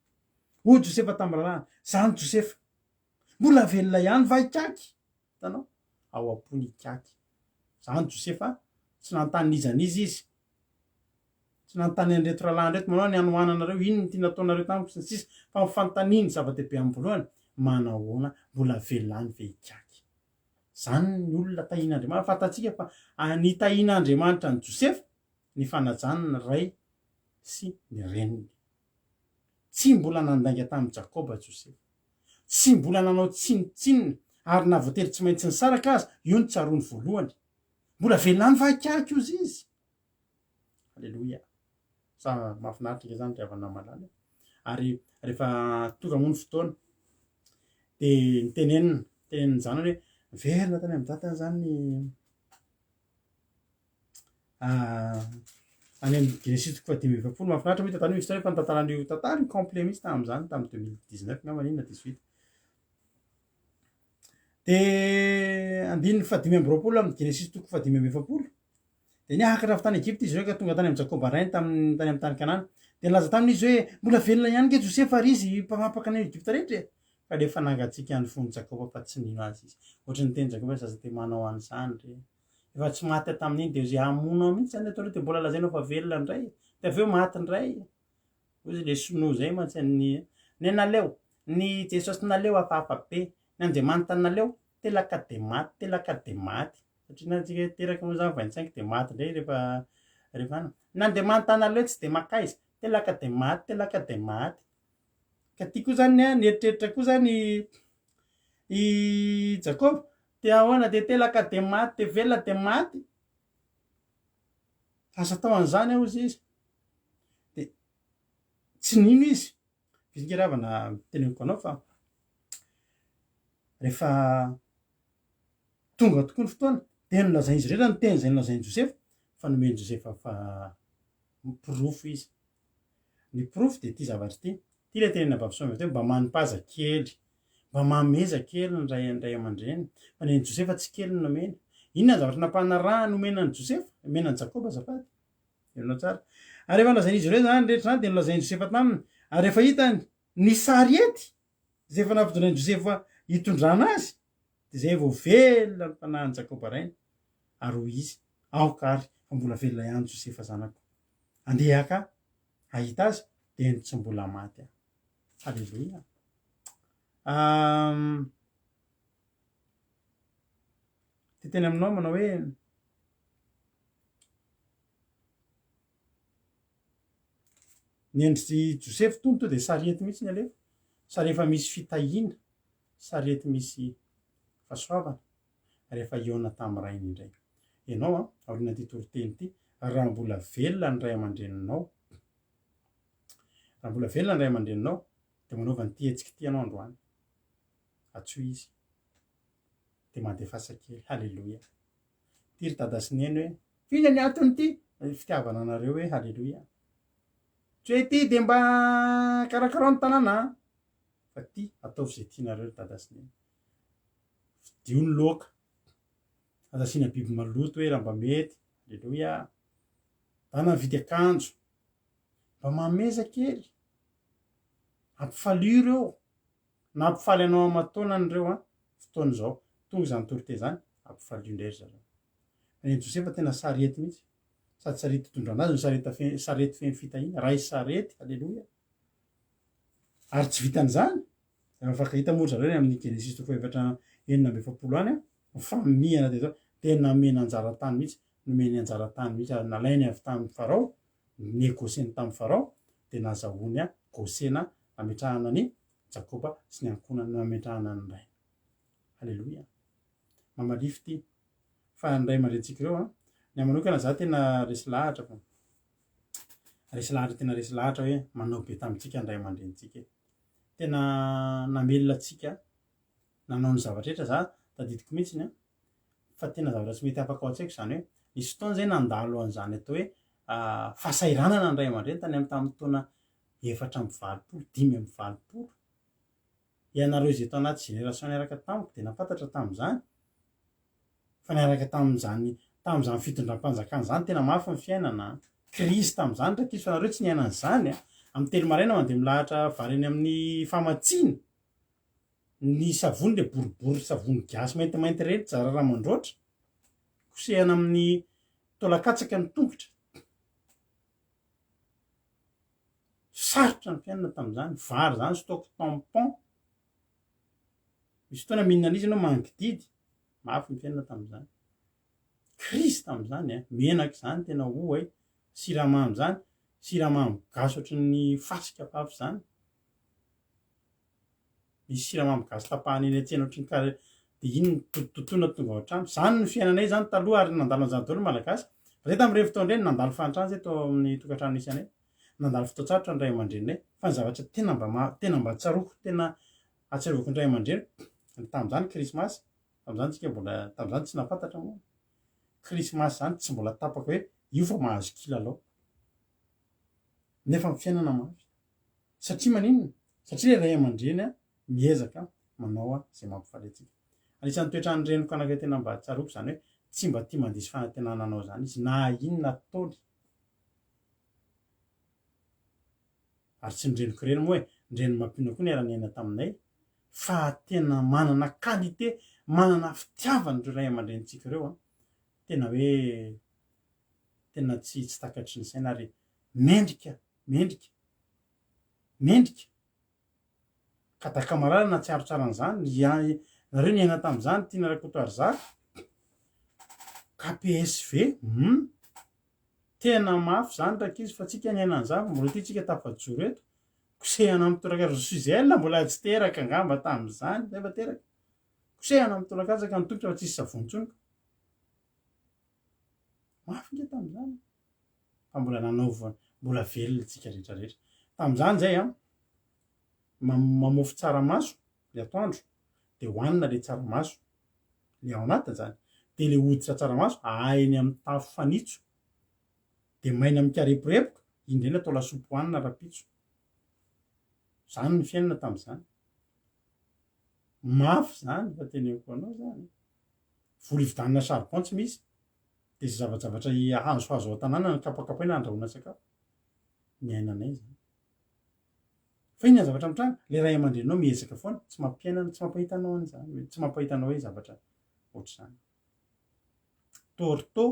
Hoy Josefa tamin'ny rahalahiny, Izaho no Josefa. Mbola velona ihany va ikaky? Hitanao? Ao am-pony ikaky. Izaho no Josefa. Tsy nanontany n'iza n'iza izy. Tsy nanontany an'ireto rahalahiny ireto, manao ny hanoananareo, inona no tiana ataonareo tamiko, sy ny sisa. Fa ny fanontaniany zava-dehibe amin'ny voalohany, manahoana, mbola velona ihany ve ikaky? Izany ny olona tahian'Andriamanitra. Fantatsika fa nitahian'Andriamanitra an'i Josefa ny fanajany ny ray sy ny reniny. Tsy mbola nandainga tamin'i Jakoba Josefa. Tsy mbola nanao tsinontsinona ary na voatery tsy maintsy nisaraka aza, io no tsaroany voalohany. Mbola velona any va ikaky ozy izy? Aleloia. Sa mahafinaritra ange zany ry havana malala e. Ary rehefa tonga moa ny fotoana dia nitenenina, nitenenin'ny zanany hoe miverina tany amin'ny dadany zany ny any amin'ny Genesisy toko faha-45. Mahafinaritra moa io tantara io, misy fotoana efa nitantarana io tantara io complet mihitsy tamin'izany, tamin'ny 2019 angamba iny na 18. Dia andininy fahadimy amby roapolo amin'ny Genesisy toko faha-45. Dia niakatra avy tany Egypta izy ireo ka tonga tany amin'i Jakoba rainy tamin'ny tany amin'ny tany Kanana. Dia nilaza taminy izy hoe, Mbola velona ihany ange Josefa ary izy mpanapaka an'i Egypta rehetra e! Fa rehefa nangatsiaka ny fon'i Jakoba fa tsy nino azy izy. Ohatry ny niteny Jakoba hoe, Zaza dia manao an'izany re! Efa tsy maty aho tamin'iny dia izay hamono ahy mihitsy izany ataonareo dia mbola lazainao fa velona indray? Dia avy eo maty indray? Hoy izy, Ilay sinoa izay mantsy ny ny naleo, ny Jesosy naleo hafahafa be, ny Andriamanitra naleo telaka dia maty, telaka dia maty. Satria na tsika teraka moa zany 25 dia maty indray rehefa rehefa any. Ny Andriamanitra naleo tsy dia makaiza, telaka dia maty, telaka dia maty. Ka ty koa zany an, nieritreritra koa zany i Jakoba, dia ahoana dia telaka dia maty, dia velona dia maty. Asa atao an'izany aho hozy izy. Dia tsy nino izy. Izy ry havana teneniko anao fa rehefa tonga tokoa ny fotoana dia nolazain'izy ireo ny teny izay nolazain'i Josefa fa nomen'i Josefa fa porofo izy. Ny porofo dia ity zavatra ity. Ity ilay tenenina Babson avy teo, mba manipaza kely, mba mameza kely ny ray ny ray aman-dreny. Fa ny an'i Josefa tsy kely no nomeny. Inona ny zavatra nampanarahany nomena an'i Josefa? Nomena an'i Jakoba azafady. Henonao tsara. Ary rehefa nolazain'izy ireo izany rehetra izany dia nolazain'i Josefa taminy. Ary rehefa hitany ny sariety izay efa nampitondrain'i Josefa hitondrana azy, dia izay vao velona ny fanahin'i Jakoba rainy. Ary hoy izy, Aoka àry fa mbola velona ihany Josefa zanako. Andeha haka hahita azy, dia ny tsy mbola maty aho. Haleloia. Um, te teny aminao manao hoe Ny endrik'i Josefa tony to dia sarety mihitsy ny alefa, sary efa misy fitahiana, sarety misy fahasoavana rehefa hihaona tamin'ny rainy indray. Ianao an, aorian'ity toriteny ity, raha mbola velona ny ray aman-dreninao, raha mbola velona ny ray aman-dreninao, dia manaova an'ity hetsika ity ianao androany. Antsoy izy. Dia mandefasa kely. Haleloia. Ity ry dada sy neny hoe, f'inona ny anton'ity? Ny fitiavana anareo hoe haleloia. Tsy hoe ity dia mba karakarao ny tanàna an! Fa ity ataovy izay tianareo ry dada sy neny. Fidio ny loaka. Aza asiana biby maloto hoe raha mba mety. Aleloia. Ndana mividy akanjo. Mba mahameza kely. Ampifalio ireo. Nampifaly anao aman-taonany ireo an, fotoana izao. Tonga izany toriteny izany, ampifalio indray ry zareo. Fa ny an'i Josefa tena sarety mihitsy. Sady sarety itondrana azy no sarety feno, sarety feno fitahiana. Ray sarety, aleloia. Ary tsy vitan'izany, efa mifankahita moa ry zareo any amin'ny Genesisy toko fahefatra 46 any, nifamihana dia izao, dia namena anjara tany mihitsy, nomeny anjara tany mihitsy ary nalainy avy tamin'i Farao, negocieny tamin'i Farao, dia nazahoany Gosena nametrahana an'i Jakoba sy ny ankohonany nametrahana ny rainy. Aleloia. Mamalify ity. Fa ny ray aman-drenintsika ireo an, ny ahy manokana za tena resy lahatra fa resy lahatra tena resy lahatra hoe manao be tamintsika ny ray aman-drenintsika e. Tena namelona antsika, nanao ny zavatra rehetra za tadidiko mihitsiny an, fa tena zavatra tsy mety afaka ao an-tsaiko izany hoe nisy fotoana zay nandalo an'izany atao hoe fahasahiranana ny ray aman-dreny tany amin'ny tamin'ny taona 84, 85. Ianareo izay tao anaty génération niaraka tamiko dia nahafantatra tamin'izany fa niaraka tamin'izany tamin'izany fitondram-panjakana izany tena mafy ny fiainana an. Crise tamin'izany rankizy fa nareo tsy niaina an'izany an. Amin'ny telo maraina mandeha milahatra vary eny amin'ny famatsiana. Ny savony le boribory savony gasy maintimainty ireny zara raha mandroatra. Kosehana amin'ny taolan-katsaka ny tongotra. Sarotra ny fiainana tamin'izany, vary izany stock tampon. Misy fotoana mihinana an'izy ianao mangididy, mafy ny fiainana tamin'izany. Crise tamin'izany eh, menaka izany tena oa eh, siramamy izany, siramamy gasy ohatran'ny fasika fafy izany. Misy siramamy gasy tapahana eny an-tsena ohatran'ny kare dia iny no totototoina tonga ao an-trano. Izany ny fiainanay izany taloha ary nandalo an'izany daholo ny Malagasy. Fa zay tamin'ireny fotoana ireny nandalo fahantrana zay tao amin'ny tokantrano nisy anay. Nandalo fotoan-tsarotra ny ray aman-dreninay. Fa ny zavatra tena mba ma- tena mba tsaroako, tena ahatsiarovako ny ray aman-dreniko, tamin'izany krismasy, tamin'izany tsika mbola, tamin'izany tsy nahafantatra moa. Krismasy izany tsy mbola tapaka hoe io fa mahazo kilalao. Nefa ny fiainana mafy. Satria maninona? Satria ilay ray aman-dreny miezaka manao izay mampifaly antsika. Anisan'ny toetran'ny reniko anankiray tena mba tsaroako izany hoe tsy mba tia mandiso fanantenana anao izany izy na inona ataony. Ary tsy ny reniko irery moa e, ny reniny Mampionona koa niara-niaina taminay fa tena manana qualité, manana fitiavana ireo ray aman-drenintsika ireo an. Tena hoe tena tsy tsy takatry ny saina ary mendrika Mendrika. Mendrika. Ka dakamarala nahatsiaro tsara an'izany, ry nareo niaina tamin'izany, Tiana Rakotoarizaka, KPSV, hum, tena mafy izany rankizy fa tsika niaina an'izany fa mbola ity tsika tafajoro eto, kosehana amin'ny toraka, ry Suzelle mbola tsy teraka angamba tamin'izany, sa efa teraka? Kosehana amin'ny torakatsaka ny tongotra fa tsisy savony intsony ka. Mafy nge tamin'izany. Fa mbola nanaovana, mbola velona tsika rehetra rehetra. Tamin'izany zay an, mamofy tsaramaso le atoandro, de hohanina le tsaramaso, le ao anatiny zany, de le hoditra tsaramaso ahahiny amin'ny tafo fanitso, de maina mikareporepoka, iny indray no atao lasopy hohanina rahampitso. Zany ny fiainana tamin'izany. Mafy zany fa teneniko anao zany. Vola hividianana charbon tsy misy. Dia izay zavajavatra hazohazo ao an-tanàna no kapakapaina handrahoana sakafo. Niainanay izany. Fa inona ny zavatra mitranga? Ilay ray aman-dreninao miezaka foana, tsy mampiaina, tsy mampahita anao an'izany, tsy mampahita anao hoe zavatra ohatr'izany. Torto,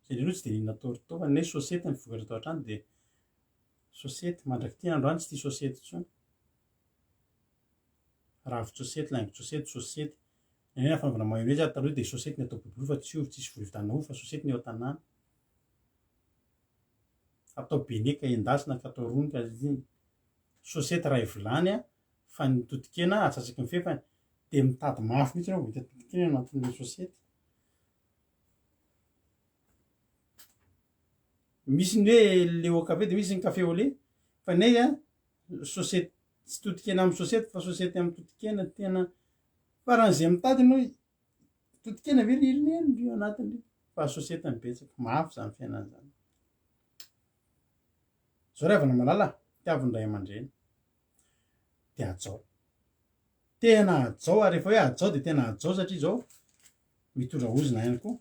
izay aloha tsy dia nihinana torto fa ny anay sosety ny vokatra tao an-trano dia sosety, mandrak'ity androany tsy tia sosety intsony. Ravin-tsosety, laingon-tsosety, sosety. Ny anay fanaovana mayonnaise ary taloha dia sosety ny atao boribory fa tsy ovy, tsisy voly vitanina ovy fa sosety ny eo an-tanàna. Atao bene ka endasina ka atao rony ka iny. Sosety iray vilany fa ny totokena atsasaky ny fefany dia mitady mafy mihitsy ianao vao hita totokena anatin'ilay sosety. Misy ny hoe lait au café dia misy ny café au lait fa ny anay sosety tsy totokena amin'ny sosety fa sosety amin'ny totokena tena Faran'izay mitady ianao totokena ve ry ry ry io anatiny ry fa sosety ny betsaka mafy zany fiainana zany. Zao ry havana malala tiavo ny ray aman-dreny de hajao. Tena hajao ary rehefa hoe hajao de tena hajao satria zao. Mitondra ozona ihany koa.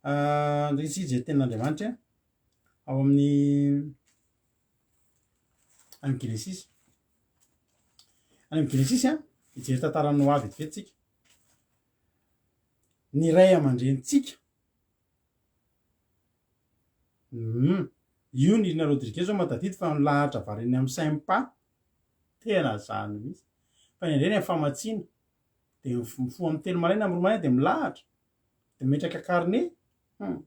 Andeha isika hijery tenin'Andriamanitra ao amin'ny any amin'ny Genesisy. Any amin'ny Genesisy a, hijery tantaran'i Noa vetivety tsika. Ny ray aman-drenintsika. Hum, io Nirina Rodriguez zao mahatadidy fa nilahatra vary eny amin'ny Sympa. Tena zany mihitsy. Fa ny indray ny famatsiana. Dia mifoha amin'ny telo maraina, amin'ny roa maraina dia milahatra. Dia mimetraka carnet. Hum.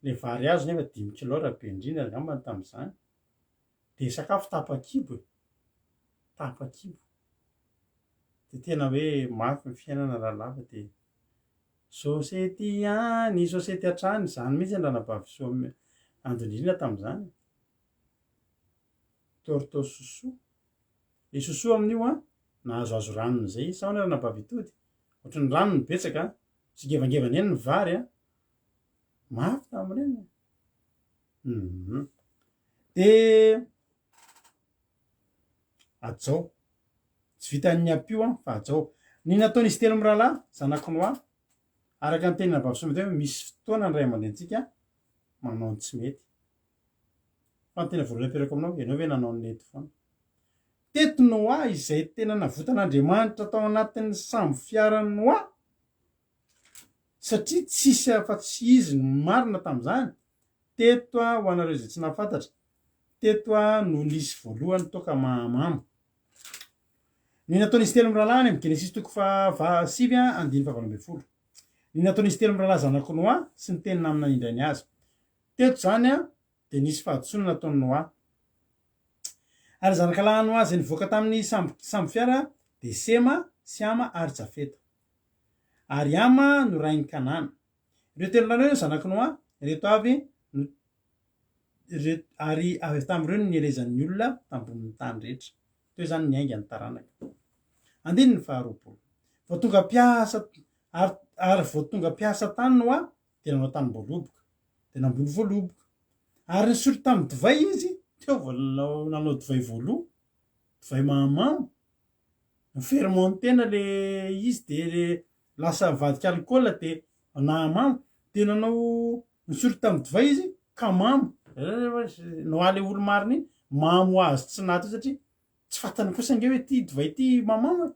Ilay vary azo nefa dimy kilao raha be indrindra angambany tamin'izany. Dia sakafo tapa-kibo e. Tapa-kibo. Dia tena hoe mafy ny fiainana rahalahy fa dia sosiety ihany, sosiety hatrany, izany mihitsy ny ranabavy Soa Andonirina tamin'izany. Torto sosoa. Ilay sosoa amin'io an, nahazoazo ranony izay izy. Sa ahoana ranabavy Itody? Ohatran'ny rano no betsaka an. Mitsingevangevana eny ny vary an. Mafy tamin'ireny. Hum. Dia hajao. Tsy vitan'ny ampio an, fa hajao. Ny nataon'izy telo mirahalahy, zanak'i Noa, araka ny tenin'i Rahavavy Soa teo, misy fotoana ny ray aman-drenintsika manao ny tsy mety. Fa ny tena voalohany aperako aminao, ianao ve nanao ny nety foana? Teto Noa izay tena navotan'Andriamanitra tao anatin'ny sambo fiaran'i Noa, satria tsisy afa-tsy izy no marina tamin'izany, teto ho anareo izay tsy nahafantatra, teto no nisy voalohany toaka mahamamo. Ny nataon'izy telo mirahalahy any amin'ny Genesisy toko faha sivy andininy faha 18. Ny nataon'izy telo mirahalahy zanak'i Noa sy ny teny naminanian-drainy azy. Teto izany dia nisy fahadisoana nataon'i Noa. Ary zanakalahin'i Noa izay nivoaka tamin'ny sambo sambofiara dia Sema sy Hama ary Jafeta. Ary Hama no rain'i Kanana. Ireo telo lahy ireo no zanak'i Noa, ireto avy no ireto ary avy tamin'ireo no nielezan'ny olona tambonin'ny tany rehetra. Teo izany niainga ny taranaka. Andininy faharoapolo. Vao tonga mpiasa ary ary vao tonga mpiasa tany Noa dia nanao tanim-boaloboka, dia namboly voaloboka. Ary nisotro tamin'ny divay izy, teo vao nanao nanao divay voaloha, divay mahamamo. Ni-fermenter-na le izy dia le lasa nivadika alcool dia nahamamo. Dia nanao nisotro tamin'ny divay izy ka mamo. Noa le olo-marina iny, mamo ho azy tsy nahy teo satria tsy fantany kosa ange hoe ity divay ity mahamamo e.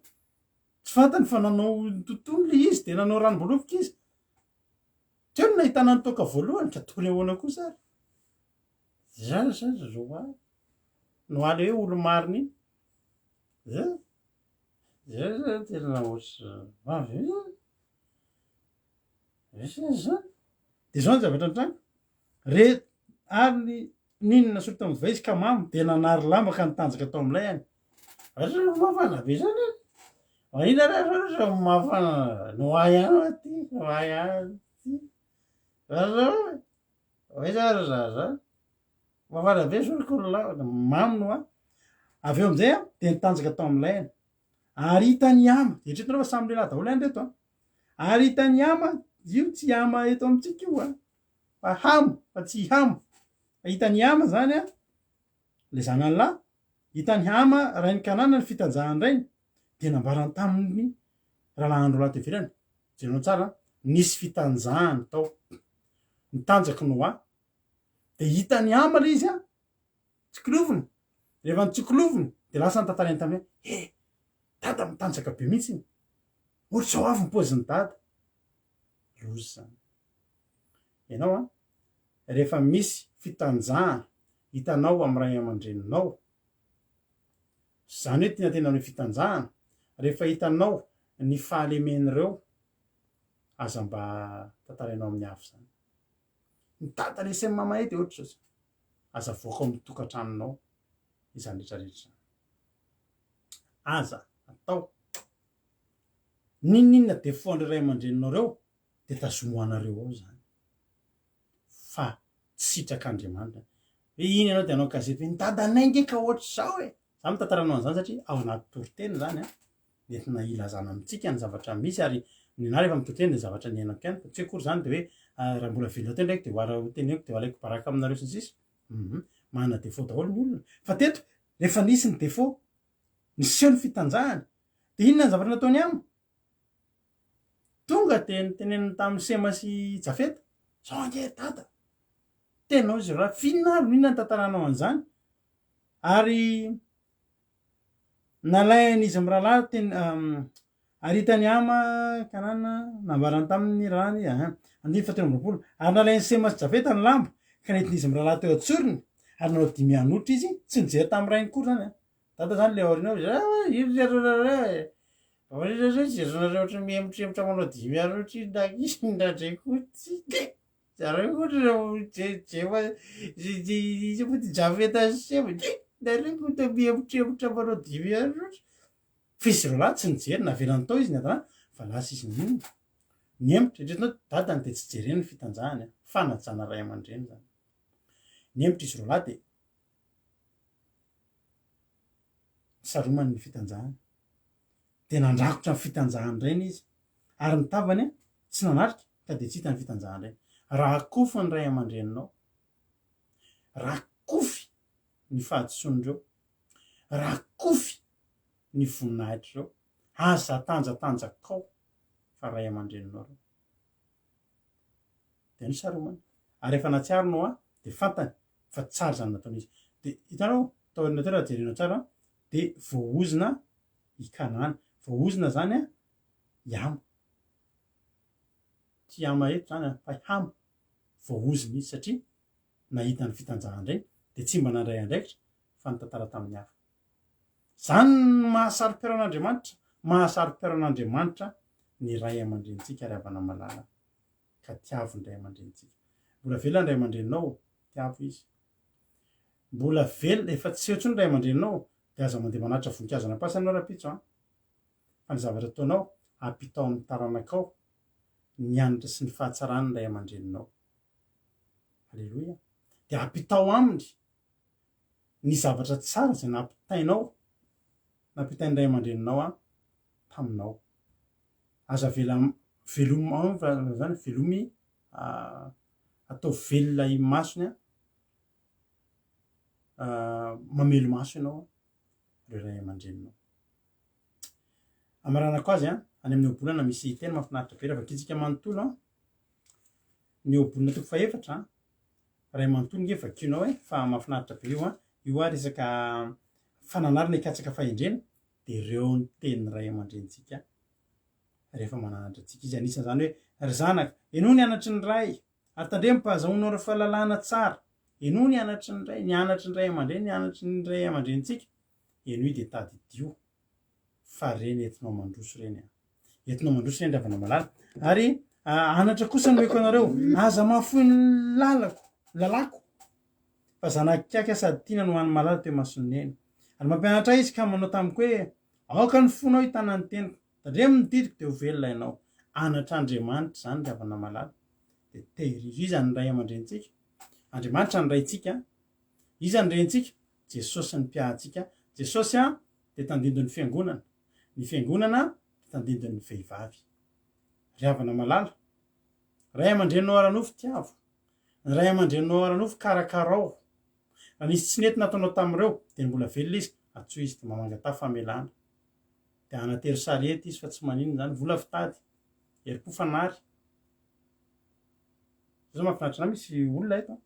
Tsy fantany fa nanao tontolo le izy dia nanao ranom-boaloboka izy. Teo no nahitana ny toaka voalohany ka tory ahoana kosa ary? Zany zany roa no ale hoe olo-marina iny. Zay zay zany tena ohatry vavy zany. Dia izao ny zavatra nitranga. Re ary ny ninona nasolo tamin'ny divay izy ka mamo dia nanary lamba ka nitanjaka tao amin'ilay any. Ary mafana be zany e. Mahina re zao sao mafana no ahy ihany wa ty, no ahy ihany ty. Zao aiza ary za zany? Mafana be zao ko la mamo no ahy. Avy eo amizay a dia nitanjaka tao amin'ilay any. Ary hitan'i Hama, eritreretinareo fa samy lehilahy daholo ihany reto a. Ary hitan'i Hama, io tsy Hama eto amintsika io a, fa Hamo, fa tsy i Hamo. Fa hitan'i Hama zany a, le zanany lahy, hitan'i Hama rain'i Kanana ny fitanjahan-drainy, dia nambarany tamin'ny rahalahiny roalahy teo ivelany, jerenao tsara, nisy fitanjahany tao, ny tanjak'i Noa. Dia hitan'i Hama le izy a, tsikiloviny, rehefa notsikiloviny, dia lasa notantarainy taminy hoe, he, dada mitanjaka be mihitsy iny, ohatr'izao avy ny paozin'i dada. Loza izany. Ianao an, rehefa misy fitanjahana hitanao amin'ny ray aman-dreninao, izany hoe tiana tena hoe fitanjahana, rehefa hitanao ny fahalemen'ireo, aza mba tantarainao amin'ny hafa izany. Ny dadany sy ny mamanay dia ohatr'izao. Aza avoaka ao amin'ny tokantranonao izany rehetra rehetra izany. Aza atao. N'inon'inona défaut-n'ireo ray aman-dreninao ireo dia tazomy ho anareo ao izany. Fa tsy sitrak'Andriamanitra. Hoe iny ianao dia hanao gazety hoe ny dadanay nge ka ohatr'izao e. Za mitantara anao an'izany satria ao anaty toriteny izany an, nentina hilazana amintsika ny zavatra misy ary ny anah rehefa mitoriteny dia zavatra niainako ihany fa tsy hoe akory izany dia hoe raha mbola velona teo ndraiky dia ho ara ho teneniko dia ho alaiko baraka aminareo sy ny sisa. Hum, manana défaut daholo ny olona. Fa teto rehefa nisy ny défaut, niseho ny fitanjahana, dia inona ny zavatra nataony aminy? Tonga. Tonga dia niteneniny tamin'i Sema sy Jafeta, Zao ange ry dada, tena hoy izy ireo, f'inona ary no inona nitantaranao an'izany? Ary nalain'izy mirahalahy teny ary hitan'i Hama Kanana, nambarany taminy ny rahalahiny, aha. Andininy fahatelo amby 20. Ary nalain'i Sema sy Jafeta ny lamba, ka nentin'izy mirahalahy teo an-tsorony, ary nanao dimy hanotra izy, tsy nijery tamin'ny rainy akory izany an. Dada zany le aoriana ao izy ohatry ny mihemotrembotra manao dimy hanotra iny na koa tsy zareo koa iza moa ty Jafeta sy Sema nareo koa ta mihemotrembotra manao dimy hanotra. Fa izy roalahy tsy nijery, navelany tao izy niadana fa lasa izy nihinana. Nihemotra, eritreretinao dadany dia tsy jereny ny fitanjahany, fanajana ray aman-dreny zany. Nihemotra izy roalahy dia nisaromany ny fitanjahany. Dia nandrakotra ny fitanjahan-drainy izy, ary ny tavany tsy nanatrika ka dia tsy hita ny fitanjahan-drainy. Rakofy ny ray aman-dreninao. Rakofy ny fahadisoan'ireo. Rakofy ny voninahitr'ireo. Aza atanjatanjakao fa ray aman-dreninao ireo. Dia nisaromany. Ary rehefa nahatsiaro Noa dia fantany fa tsara izany nataony izy. Dia hitanao, tao aoriana teo raha jerenao tsara, dia voaozona i Kanana. Voaozona izany an, i Hama. Tsy i Hama eto izany an, fa i Hama. Voaozona izy satria nahita ny fitanjahan-drainy dia tsy mba nandray andraikitra fa nitantara tamin'ny hafa. Izany no maha saro-piaro an'Andriamanitra, maha saro-piaro an'Andriamanitra ny ray aman-drenintsika ry havana malala ka tiavo ny ray aman-drenintsika. Mbola velona ny ray aman-dreninao, tiavo izy. Mbola velona, efa tsy eo intsony ny ray aman-dreninao, dia aza mandeha manatitra voninkazo any am-pasana ianao rahampitso an. Fa ny zavatra ataonao, ampitao amin'ny taranakao ny hanitra sy ny fahatsaran'ny ray aman-dreninao. Aleloia. Dia ampitao aminy ny zavatra tsara izay nampitainao, nampitain'ny ray aman-dreninao an, taminao. Aza avela velomy zany, velomy ataovy velona imasony an, mamelo-maso ianao an, ireo ray aman-dreninao. Amaranako azy an, any amin'ny ohabolana misy teny mahafinaritra be raha vakintsika manontolo an, ny ohabolana toko fahefatra an, ray manontolo nge vakianao e, fa mahafinaritra be io an, io ary resaka fananarana hikatsaka fahendrena, dia ireo ny tenin'ny ray aman-drenintsika rehefa mananatra antsika izy. Anisan'izany hoe, Ry zanaka, henoy ny anatry ny ray, ary tandremo mba hahazahoanao ireo fahalalana tsara. Henoy ny anatry ny ray, ny anatry ny ray aman-dreny, ny anatry ny ray aman-drenintsika. Henoy dia tadidio fa reny entinao mandroso ireny an. Entinao mandroso ireny ry havana malala. Ary anatra kosa no omeko anareo, aza mahafoy ny lalako, lalàko. Fa zanak'Ikiaka sady tiana no hany malala teo imason'i Neny. Ary mampianatra ahy izy ka manao tamiko hoe, Aoka ny fonao hitana ny teniko, tandremo ny didiko dia ho velona ianao. Anatr'Andriamanitra izany ry havana malala. Dia tehirizo. Iza ny ray aman-drenintsika? Andriamanitra ny raintsika. Iza ny renintsika? Jesosy ny mpiahantsika. Jesosy dia tandindon'ny fiangonana. Ny fiangonana dia tandindon'ny vehivavy. Ry havana malala, ray aman-dreninao ara-nofo tiavo. Ny ray aman-dreninao ara-nofo karakarao. Raha nisy tsy nety nataonao tamin'ireo, dia ny mbola velona izy, antsoy izy dia mba mangataha famelana. Dia anatero sarety izy fa tsy maninona izany, vola fitady, herim-po fanary. Zao mahafinaritra anah misy olona eto an,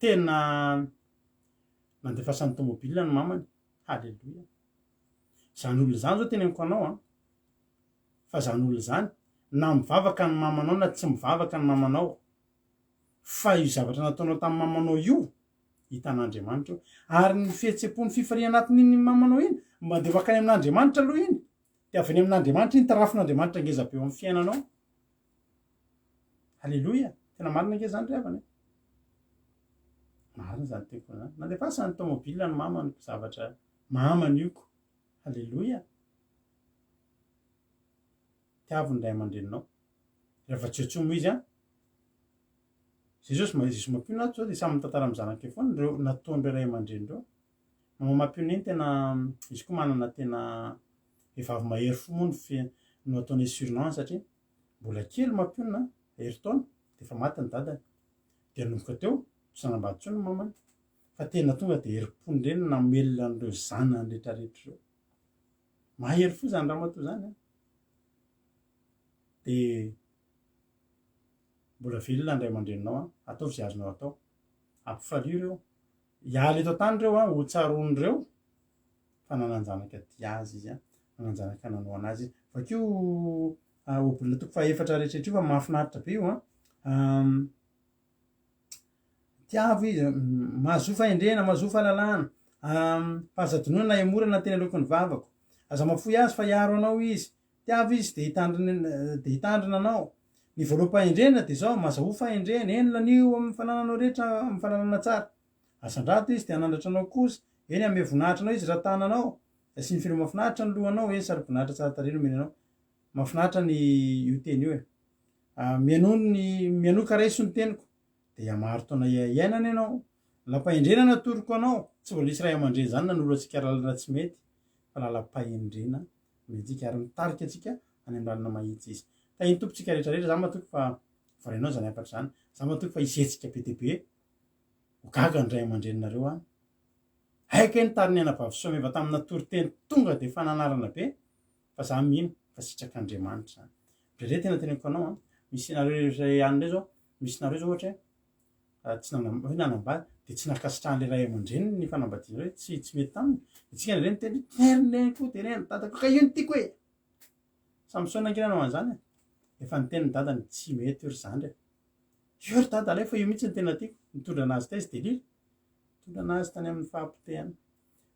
tena nandefasany tomobile ny mamany, haleloia. Izany olona izany zao teneniko anao an, fa izany olona izany na mivavaka ny mamanao na tsy mivavaka ny mamanao, fa io zavatra nataonao tamin'ny mamanao io, hitan'Andriamanitra io. Ary ny fihetseham-po, ny fifaliana anatin'iny mamanao iny, mba andeha mankany amin'Andriamanitra aloha iny, dia avy any amin'Andriamanitra iny, tarafin'Andriamanitra ngeza be eo amin'ny fiainanao. Aleloia! Tena marina ange izany ry havana e. Marina izany teniko izany. Nandefasany tomobile ny mamany, zavatra mamany io ko. Aleloia! Tiavo ny ray aman-dreninao. Rehefa tsy eo intsony moa izy an, Jesosy ma Jesosy mampionona ato zao dia samy mitantara amin'ny zanaka eo foana ireo nataon'ireo ray aman-dreny ireo. Mama mampionona iny tena izy koa manana tena vehivavy mahery fo moa no fe no ataony surnom satria mbola kely mampionona herintaona dia efa maty ny dadany. Dia nanomboka teo tsy nanambady intsony ny mamany fa tena tonga dia herim-pony ireny namelona an'ireo zanany rehetrarehetra ireo. Mahery fo izany ramatoa izany an. Dia mbola velona ny ray aman-dreninao an, ataovy izay azonao atao. Ampifalio ireo. Hiala eto an-tany ireo an, ho tsaroan'ireo fa nanan-janaka tia azy izy an, nanan-janaka nanohana azy izy. Vakio Ohabolana toko fahaefatra rehetra io fa mahafinaritra be io an. Tiavo izy, mahazoa fahendrena, mahazoa fahalalana, fa aza adinoina na hemorana ny teny aloaky ny vavako. Aza mahafoy azy fa hiaro anao izy. Tiavo izy dia hitandrina dia hitandrina anao. Ny voaloham-pahendrena dia izao, mazahoa fahendrena, eny lanio amin'ny fanananao rehetra amin'ny fahalalana tsara. Asandrato izy dia hanandratra anao kosa, eny hanome voninahitra anao izy raha tananao. Asiany feo mahafinaritra ny lohanao, eny saroboninahitra tsara tarehy no omeny anao. Mahafinaritra ny io teny io e. Mihainoa ny mihainoa ka raiso ny teniko, dia hihamaro taona iainana ianao. Lalam-pahendrena no atoroko anao. Tsy mbola nisy ray aman-dreny izany nanoro antsika lalana tsy mety, fa lalam-pahendrena omentsika ary mitarika antsika any amin'ny lalana mahitsy izy. Tahin'ny Tompo tsika rehetra rehetra, za matoky fa voarainao izany hafatra izany, za matoky fa hisy hetsika be dia be, ho gaga ny ray aman-dreninareo any. Hay kay ny tarin'ny anabavy Soameva tamina toriteny tonga dia fananarana be, fa za mino fa sitrak'Andriamanitra izany. Indraindray tena teneniko anao an, misy nareo rehetra any ireo zao, misy nareo zao ohatra hoe tsy nanam- hoe nanambady dia tsy nankasitrahan'ilay ray aman-dreniny ny fanambadiana hoe tsy tsy mety taminy, dia tsika indraindray miteny hoe tery ny reniko, terena ny dadako, ka io no tiako e! Samsona ange nanao an'izany e! Efa niteny ny dadany tsy mety io ry zandry e! Io ry dada alaivo fa io mihitsy no tena tiako, nitondra an'azy taiza Delila? Nitondra an'azy tany amin'ny fahapotehana.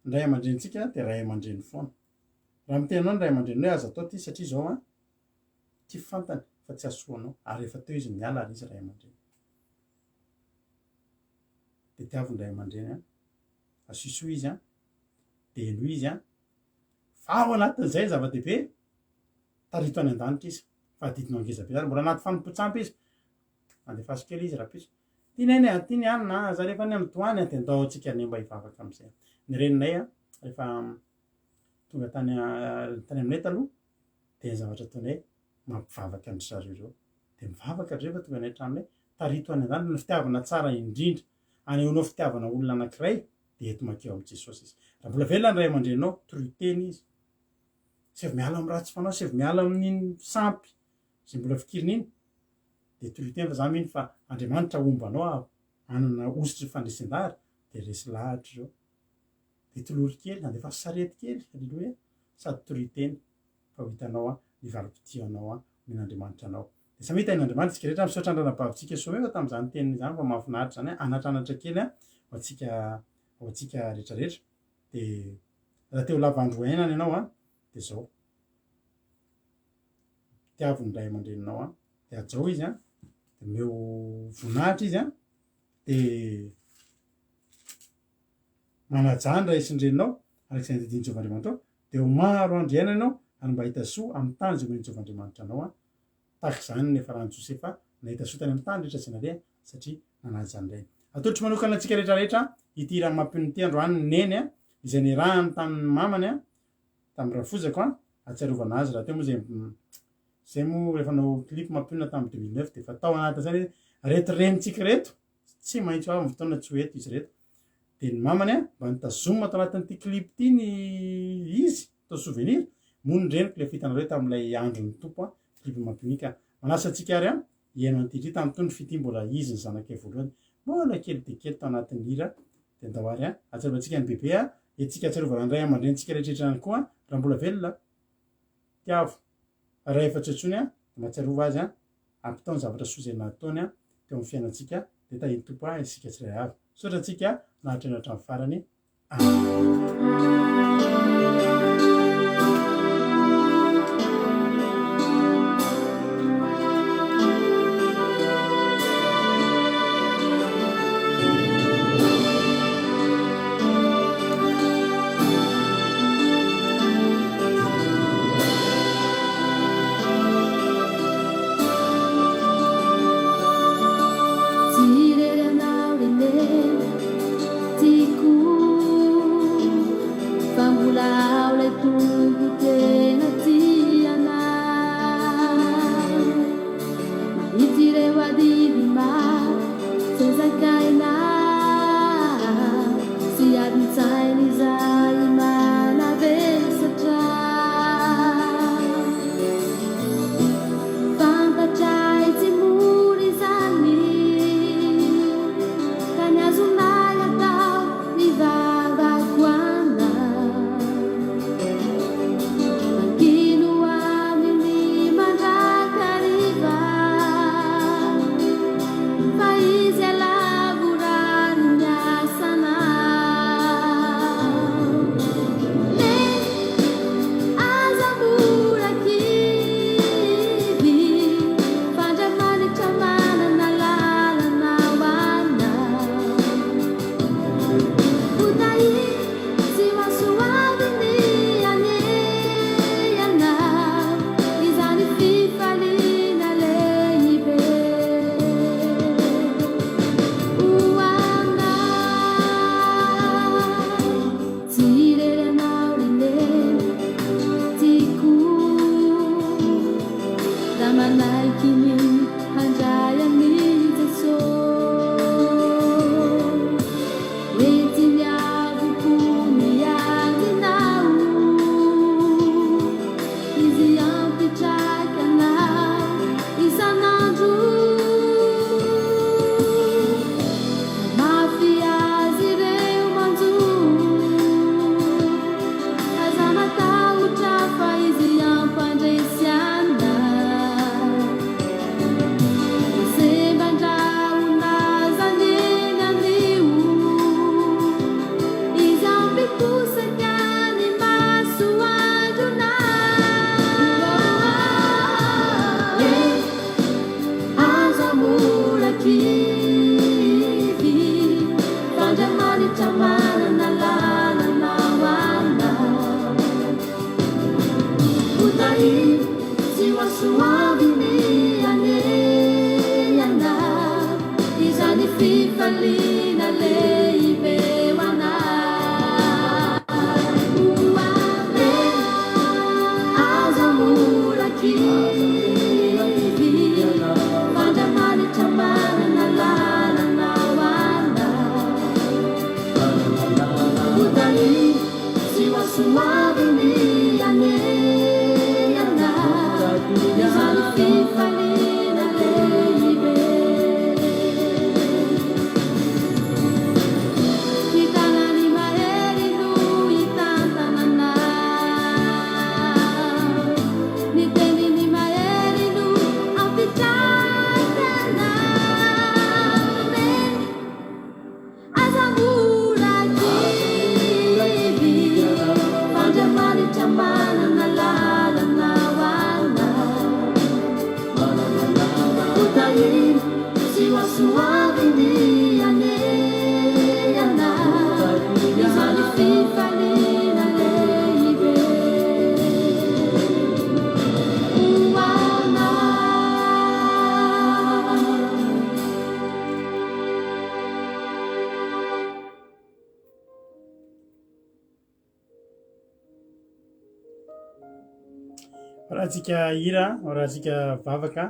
Ny ray aman-drenintsika dia ray aman-dreny foana. Raha miteny anao ny ray aman-dreninao hoe aza atao ity satria izao an, ity fantany fa tsy hahasoa anao ary efa teo izy niala ary izy ray aman-dreny. Dia tiavo ny ray aman-dreny an, asio soa izy an, dia henoy izy an, fa ao anatin'izay ny zava-dehibe, tarito any an-danitra izy fa adidinao ngeza be ary mbola anaty fanompoan-tsampy izy, andefaso kely izy rahampitso. Ty neny a, ty ny anona a, aza alefa any amin'ny doany a, dia ndao antsika anie mba hivavaka amin'izay. Ny reninay a, rehefa tonga tany tany aminay taloha dia ny zavatra ataonay mampivavaka an-dry zareo ireo. Dia mivavaka ry zareo rehefa tonga any an-tranonay, tarito any an-danitra ny fitiavana tsara indrindra. Anehoanao fitiavana olona anankiray dia eto mankeo amin'i Jesosy izy. Raha mbola velona ny ray aman-dreninao, toroy teny izy. Asaivo miala amin'ny ratsy fanao, asaivo miala amin'iny sampy izay mbola fikirina iny. Dia toroy teny fa za mino fa Andriamanitra homba anao aho hanana hosotry ny fandresen-dahatra dia resy lahatra ireo. Dia tolory kely, andefaso sarety kely, aleloia, sady torio teny fa ho hitanao an ny valim-pitiavanao an omen'Andriamanitra anao. Dia samia tahin'Andriamanitra isika rehetra, misaotra ny ranabavintsika Someva tamin'izany teniny izany fa mahafinaritra izany an, anatranatra kely an ho antsika ho antsika rehetra rehetra. Dia raha te ho lava andro iainana ianao an, dia izao, tiavo ny ray aman-dreninao an, dia hajao izy an, dia omeo voninahitra izy an, dia Manajà ny ray sy ny reninao, araka izay nandidian'i Jehovah Andriamanitrao, dia ho maro andro hiainana ianao, ary mba hahita soa amin'ny tany izay omen'i Jehovah Andriamanitra anao. Tahaka izany no niafaran'i Josefa, nahita soa tany amin'ny tany rehetra izay nalehany, satria nanaja ny rainy. Atolotro manokana antsika rehetra rehetra ity hira mampinono ity androany ny Neny, izay niarahany tamin'ny mamany, tamin'ny rafozako, ahatsiarovana azy rahateo moa izay izay moa rehefa nanao clip mampionona tamin'ny 2009 dia efa tao anatin'izany hoe reto renintsika ireto tsy maintsy ho avy ny fotoana tsy ho eto izy ireto. Dia ny mamany a, mba notazomina tao anatin'ity clip ity ny izy, atao souvenir, moa ny reniko ilay fitanareo tamin'ilay andron'ny Tompo a, clip mampinika. Manasa antsika ary a, hihaino an'ity indray tamin'itony ry fitia mbola izy ny zanakay voalohany, mbola kely dia kely tao anatin'ny hira, dia ndao ary a, ahatsiarovantsika ny bebe a, entintsika ahatsiarovana ny ray aman-drenintsika rehetra ihany koa raha mbola velona, tiavo, raha efa tsy eo intsony a, dia mahatsiarova azy a, Ampitao ny zavatra soa izay nataony teo amin'ny fiainantsika dia tahin'ny Tompo ahy isika tsirairay avy. Misaotra antsika nahatreno hatramin'ny farany. Amen. Tsy irery anao ry Neny tiako fa mbola ao ilay. Soavin'ny anelana izany fifaliana lehibe ho anay. Rahantsika hira, rahantsika vavaka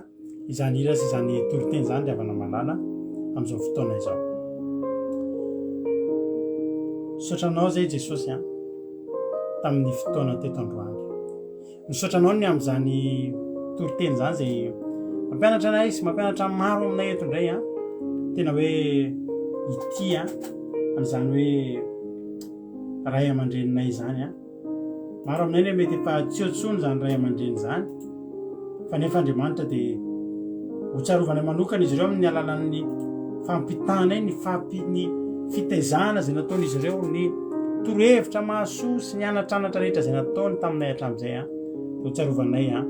izany hira sy izany toriteny izany ry havana malala amin'izao fotoana izao. Misaotra anao izay Jesosy an, tamin'ny fotoana teto androany. Misaotra anao ny amin'izany toriteny izany izay mampianatra anay sy mampianatra maro aminay eto indray an. Tena hoe ity an, amin'izany hoe ray aman-dreninay izany an. Maro aminay anie mety efa tsy eo intsony izany ray aman-dreny izany, fa nefa Andriamanitra dia ho tsarovanay manokana izy ireo amin'ny alalan'ny fampitanay ny fampi ny fitaizana izay nataon'izy ireo, ny torohevitra mahasoa sy ny anatranatra rehetra izay nataony taminay hatramin'izay an, dia ho tsarovanay an,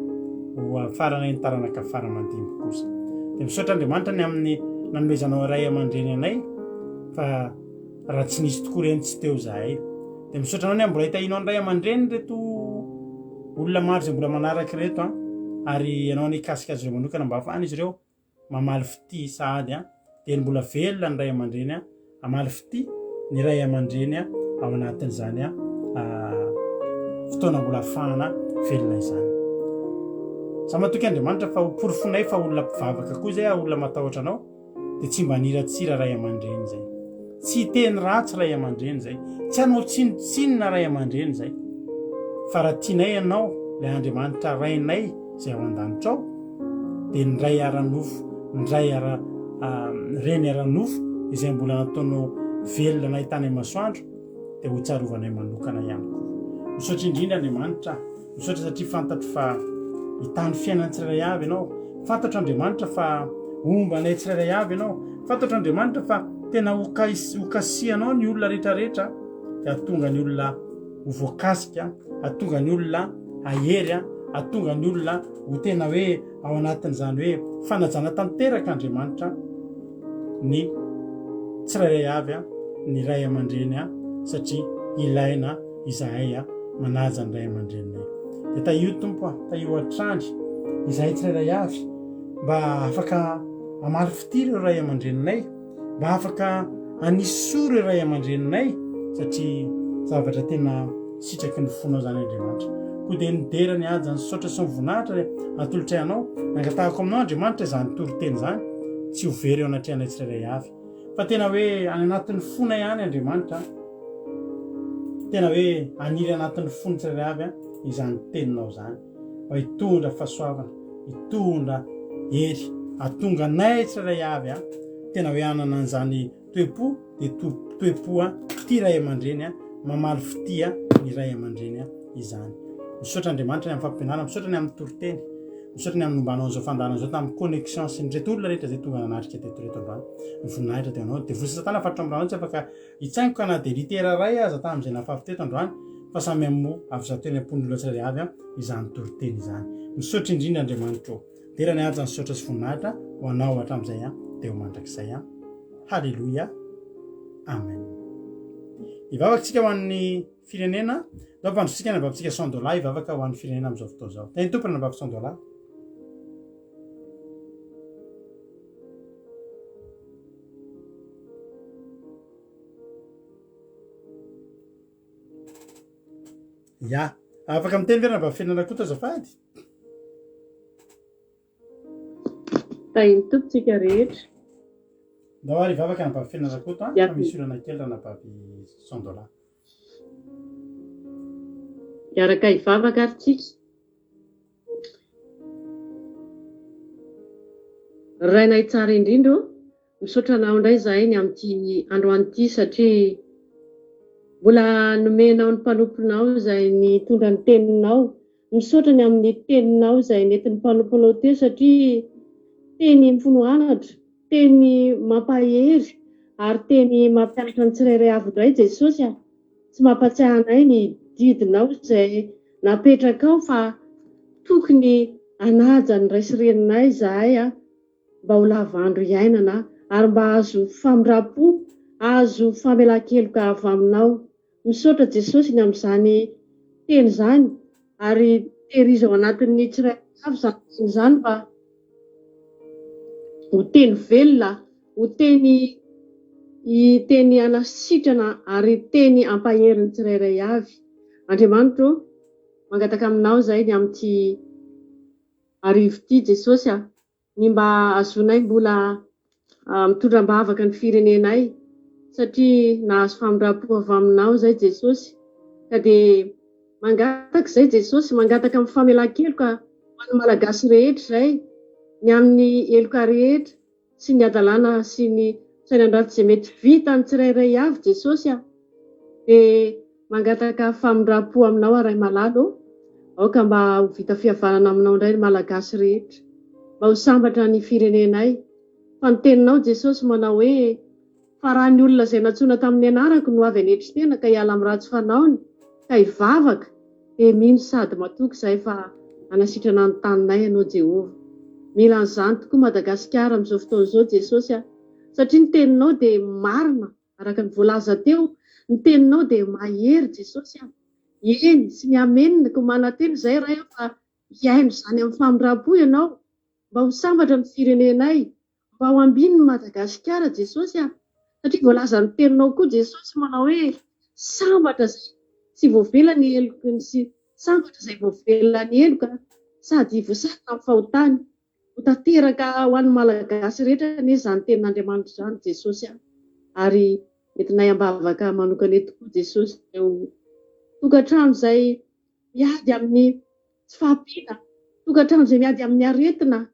ho faranay ny taranaka fara aman-dimby kosa. Dia misaotra Andriamanitra ny amin'ny nanomezanao ray aman-dreny anay fa Raha tsy nisy tokoa ireny tsy teo izahay. Dia misaotra anao ny mbola hitahianao ny ray aman-dreny ireto olona maro izay mbola manaraka ireto an. Ary ianao anie hikasika azy ireo manokana mba hahafahan'izy ireo mamaly fitia sahady an. Dia ny mbola velona ny ray aman-dreny an, hamaly fitia ny ray aman-dreny an ao anatin'izany an fotoana mbola ahafahana velona izany. Za matoky Andriamanitra fa ho porofonay fa olona mpivavaka koa izay, olona matahotra anao. dia tsy mba niratsira ray aman-dreny izay. Tsy hiteny ratsy ray aman-dreny izay. Tsy hanao tsinontsinona ray aman-dreny izay. Fa raha tianay ianao, ilay Andriamanitra Rainay izay ao an-danitra ao, dia ny ray ara-nofo, ny ray ara reny ara-nofo izay mbola nataonao velona anay tany masoandro, dia ho tsarovanay manokana ihany koa. Misaotra indrindra Andriamanitra. Misaotra satria fantatro fa hitany fiainan'ny tsirairay avy ianao. Fantatro Andriamanitra fa homba anay tsirairay avy ianao. Fantatro Andriamanitra fa tena ho kasihanao ny olona rehetrarehetra dia hahatonga ny olona ho voakasika, hahatonga ny olona hahery, hahatonga ny olona ho tena hoe ao anatin'izany hoe fanajana tanteraka Andriamanitra ny tsirairay avy, ny ray aman-dreny satria ilaina izahay manaja ny ray aman-dreninay. Dia tahio Tompo a, tahio hatrany izahay tsirairay avy mba afaka hamaly fitia ireo ray aman-dreninay, mba afaka hanisy soa ireo ray aman-dreninay satria zavatra tena sitraky ny fonao izany Andriamanitra. Koa dia ny dera, ny haja, ny saotra sy ny voninahitra atolotray anao. Angatahako aminao Andriamanitra izany toriteny izany tsy ho very eo anatrehanay tsirairay avy. Fa tena hoe any anatin'ny fonay any Andriamanitra a. Tena hoe haniry anatin'ny fony tsirairay avy izany teninao izany. Mba hitondra fahasoavana, hitondra hery, hahatonga anay tsirairay avy tena hoe hanana an'izany toe-po dia toe-po tia ray aman-dreny, mamaly fitia ny ray aman-dreny izany. Misaotra Andriamanitra ny amin'ny fampianarana, misaotra ny amin'ny toriteny. Misaotra ny amin'ny nombanao an'izao fandaharana izao tamin'ny connexion sy ny reto olona rehetra izay tonga nanatrika teto reto androany. Ny voninahitra dia anao. Devoly sy satana faritra amin'ny ranao tsy afaka hitsaingoka na dia litera iray aza tamin'izay nafafy teto androany fa samy hamoa avy zato eny am-pon'ny olona tsirairay avy izany toriteny izany. Misaotra indrindra Andriamanitra ô. Dera ny haja ny saotra sy voninahitra ho anao hatramin'izay dia ho mandrakizay. Haleloia. Amen. Hivavaka isika ho an'ny firenena. Ndao ampandrosotsika ny anabavitsika Sandola hivavaka ho an'ny firenena amin'izao fotoana izao. Tahin'ny Tompo ny anabavy Sandola. Ya. Afaka miteny ve ranabavy Fenina Rakoto azafady? Tahin'ny Tompo tsika rehetra. Ndao ary hivavaka anabavy Fenina Rakoto a, fa misy olana kely ranabavy Sandola. Hiaraka hivavaka ary tsika. Rainay tsara indrindra ô, misaotra anao indray izahay ny amin'ity androany ity satria mbola nomenao ny mpanomponao izay nitondra ny teninao. Misaotra ny amin'ny teninao izay nentin'ny mpanomponao teo satria teny mifono anatra, teny mampahery ary teny mampianatra ny tsirairay avy indray Jesosy a! Tsy mampatsiahy anay ny didinao izay napetrakao fa tokony hanaja ny ray sy reninay izahay a! mba ho lava andro iainana. ary mba hahazo famindram-po, hahazo famelan-keloka avy aminao. Misaotra Jesosy ny amin'izany teny izany ary tehirizo ao anatin'ny tsirairay avy izany teny izany mba ho teny velona, ho teny teny hanasitrana ary teny hampahery ny tsirairay avy. Andriamanitra ô, mangataka aminao izahay ny amin'ity hariva ity Jesosy a. Ny mba ahazoanay mbola mitondra am-bavaka ny firenenay satria nahazo famindram-po avy aminao izay Jesosy ka dia mangataka izay Jesosy mangataka amin'ny famelan-keloka ho an'ny Malagasy rehetra izay ny amin'ny heloka rehetra sy ny hadalana sy ny sainan-dratsy izay mety vitan'ny tsirairay avy Jesosy a! Dia mangataka famindram-po aminao aho Ray malala ô! Aoka mba ho vita fihavanana aminao indray ny Malagasy rehetra. Mba ho sambatra ny firenenay. Fa ny teninao Jesosy manao hoe, Fa raha ny olona izay nantsoina tamin'ny anarako no avy hanetry tena ka hiala amin'ny ratsy fanaony ka hivavaka, dia mino sady matoky izahay fa hanasitrana ny taninay Ianao Jehovah. Mila an'izany tokoa Madagasikara amin'izao fotoana izao Jesosy a! Satria ny teninao dia marina. Araka ny voalaza teo, ny teninao dia mahery Jesosy a! Eny, sy ny Amen, koa manantena izay Ray aho fa hihaino izany amin'ny famindram-po Ianao, mba ho sambatra ny firenenay, mba ho ambininy Madagasikara Jesosy a! Satria voalazan'ny teninao koa Jesosy manao hoe, sambatra izay tsy voavela ny heloky ny sy sambatra izay voavela ny heloka sady voasarona amin'ny fahotany. Ho tanteraka ho an'ny Malagasy rehetra anie izany tenin'Andriamanitra izany Jesosy a! Ary entinay am-bavaka manokana eto koa Jesosy ireo tokantrano izay miady amin'ny tsy fahampiana, tokantrano izay miady amin'ny aretina,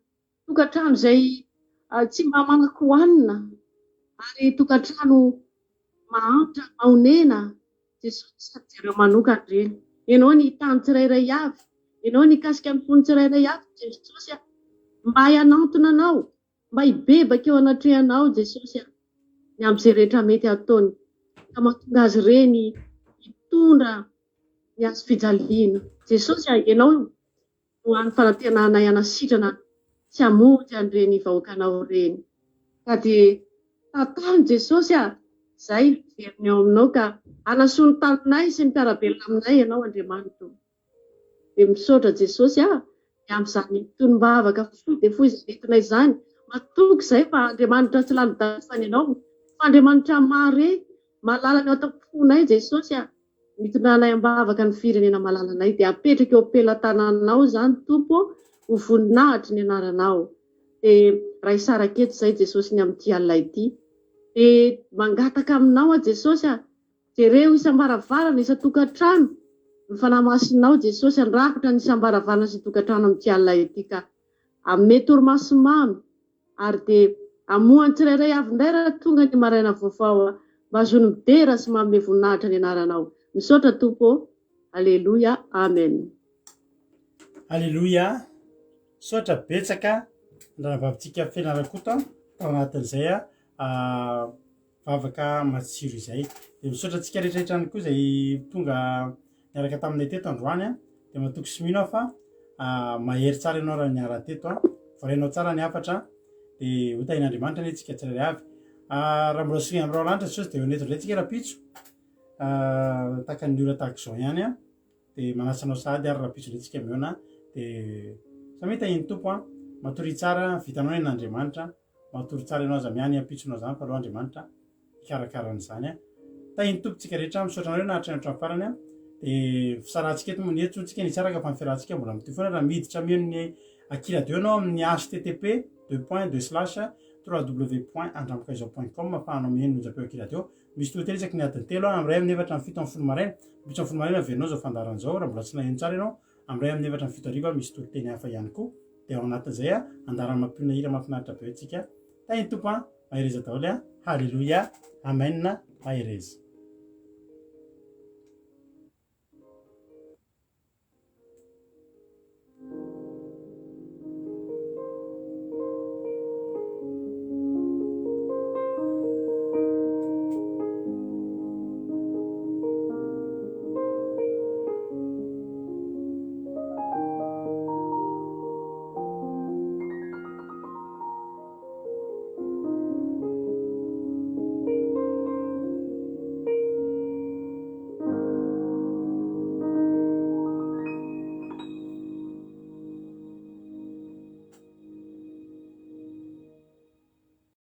tokantrano izay tsy mba manan-kohanina ary tokantrano mahantra, mahonena, Jesosy sady jereo manokana ireny. Ianao ny tany tsirairay avy, Ianao nikasika ny fon'ny tsirairay avy Jesosy a! Mba hanantona Anao, mba hibebaka eo anatrehanao Jesosy a! Ny amin'izay rehetra mety hataony ka mahatonga azy ireny hitondra ny hazo fijaliana. Jesosy a! Ianao no hany fanantenanay hanasitrana sy hamonjy an'ireny vahoakanao ireny. Ka dia tantano Jesosy a! Izay hiverina eo aminao ka hanasoa ny taninay sy ny mpiara-belona aminay Ianao Andriamanitra o! Dia misaotra Jesosy a! Ny amin'izany tonom-bavaka fohy dia fohy izay nentinay izany. Matoky izahay fa Andriamanitra tsy lalodalofana Ianao, fa Andriamanitra mahare, mahalala ny ao an-tamponay Jesosy a! Nitondranay am-bavaka ny firenena malalanay dia apetraka eo am-pelatananao izany Tompo ô, ho voninahitry ny anaranao. Dia raha hisaraka eto izay Jesosy ny amin'ity alina ity dia mangataka aminao aho Jesosy a, jereo isam-baravarana, isan-tokantrano ny Fanahy Masinao Jesosy handrakotra ny isam-baravarana sy tokantrano amin'ity alina ity ka hanome torimaso mamy ary dia hamoha ny tsirairay avy indray raha tonga ny maraina vaovao mba hahazoany midera sy manome voninahitra ny anaranao. Misaotra Tompo ô. Aleloia. Amen. Aleloia. Misaotra betsaka ny rahavavintsika Fena Rakoto tao anatin'izay vavaka matsiro izay. Dia misaotra antsika rehetra rehetra ihany koa izay tonga niaraka taminay teto androany a. Dia matoky sy mino aho fa mahery tsara ianao raha niara teto a. Voarainao tsara ny hafatra dia ho tahin'Andriamanitra anie tsika tsirairay avy. Raha mbola soa amin'ny raolanitra Jesosy dia ho eto indray tsika rahampitso. Tahaka ny ora tahaka izao ihany a. Dia manasa anao sahady ary rahampitso indray tsika mihaona. Dia samia tahin'ny Tompo a. Matoria tsara, vitanao ny an'Andriamanitra. Matory tsara ianao aza miahy ny ampitsonao zany fa aleo Andriamanitra hikarakara an'izany a. Tahin'ny Tompo tsika rehetra, misaotra anareo naharitra ny hatramin'ny farany a. Dia fisarahantsika eto moa ny eto tsika nisaraka fa ny fiarahantsika mbola mitohy foana raha miditra mihaino ny Aky Radio ianao amin'ny http deux points deux slash www point andrambokaizao point com afahanao mihaino ny onjam-peo Aky Radio. Misy tohiteny isaky ny adiny telo a, amin'ny iray amin'ny efatra amin'ny fito amin'ny folo maraina. Ampitso amin'ny folo maraina averinao izao fandaharana izao raha mbola tsy naheno tsara ianao. Amin'ny iray amin'ny efatra amin'ny fito hariva misy toriteny hafa ihany koa. Dia ao anatin'izay a, andaharana mampionona hira mahafinaritra be antsika. Tahin'ny Tompo a, mahereza daholo a. Haleloia, Amen, mahereza.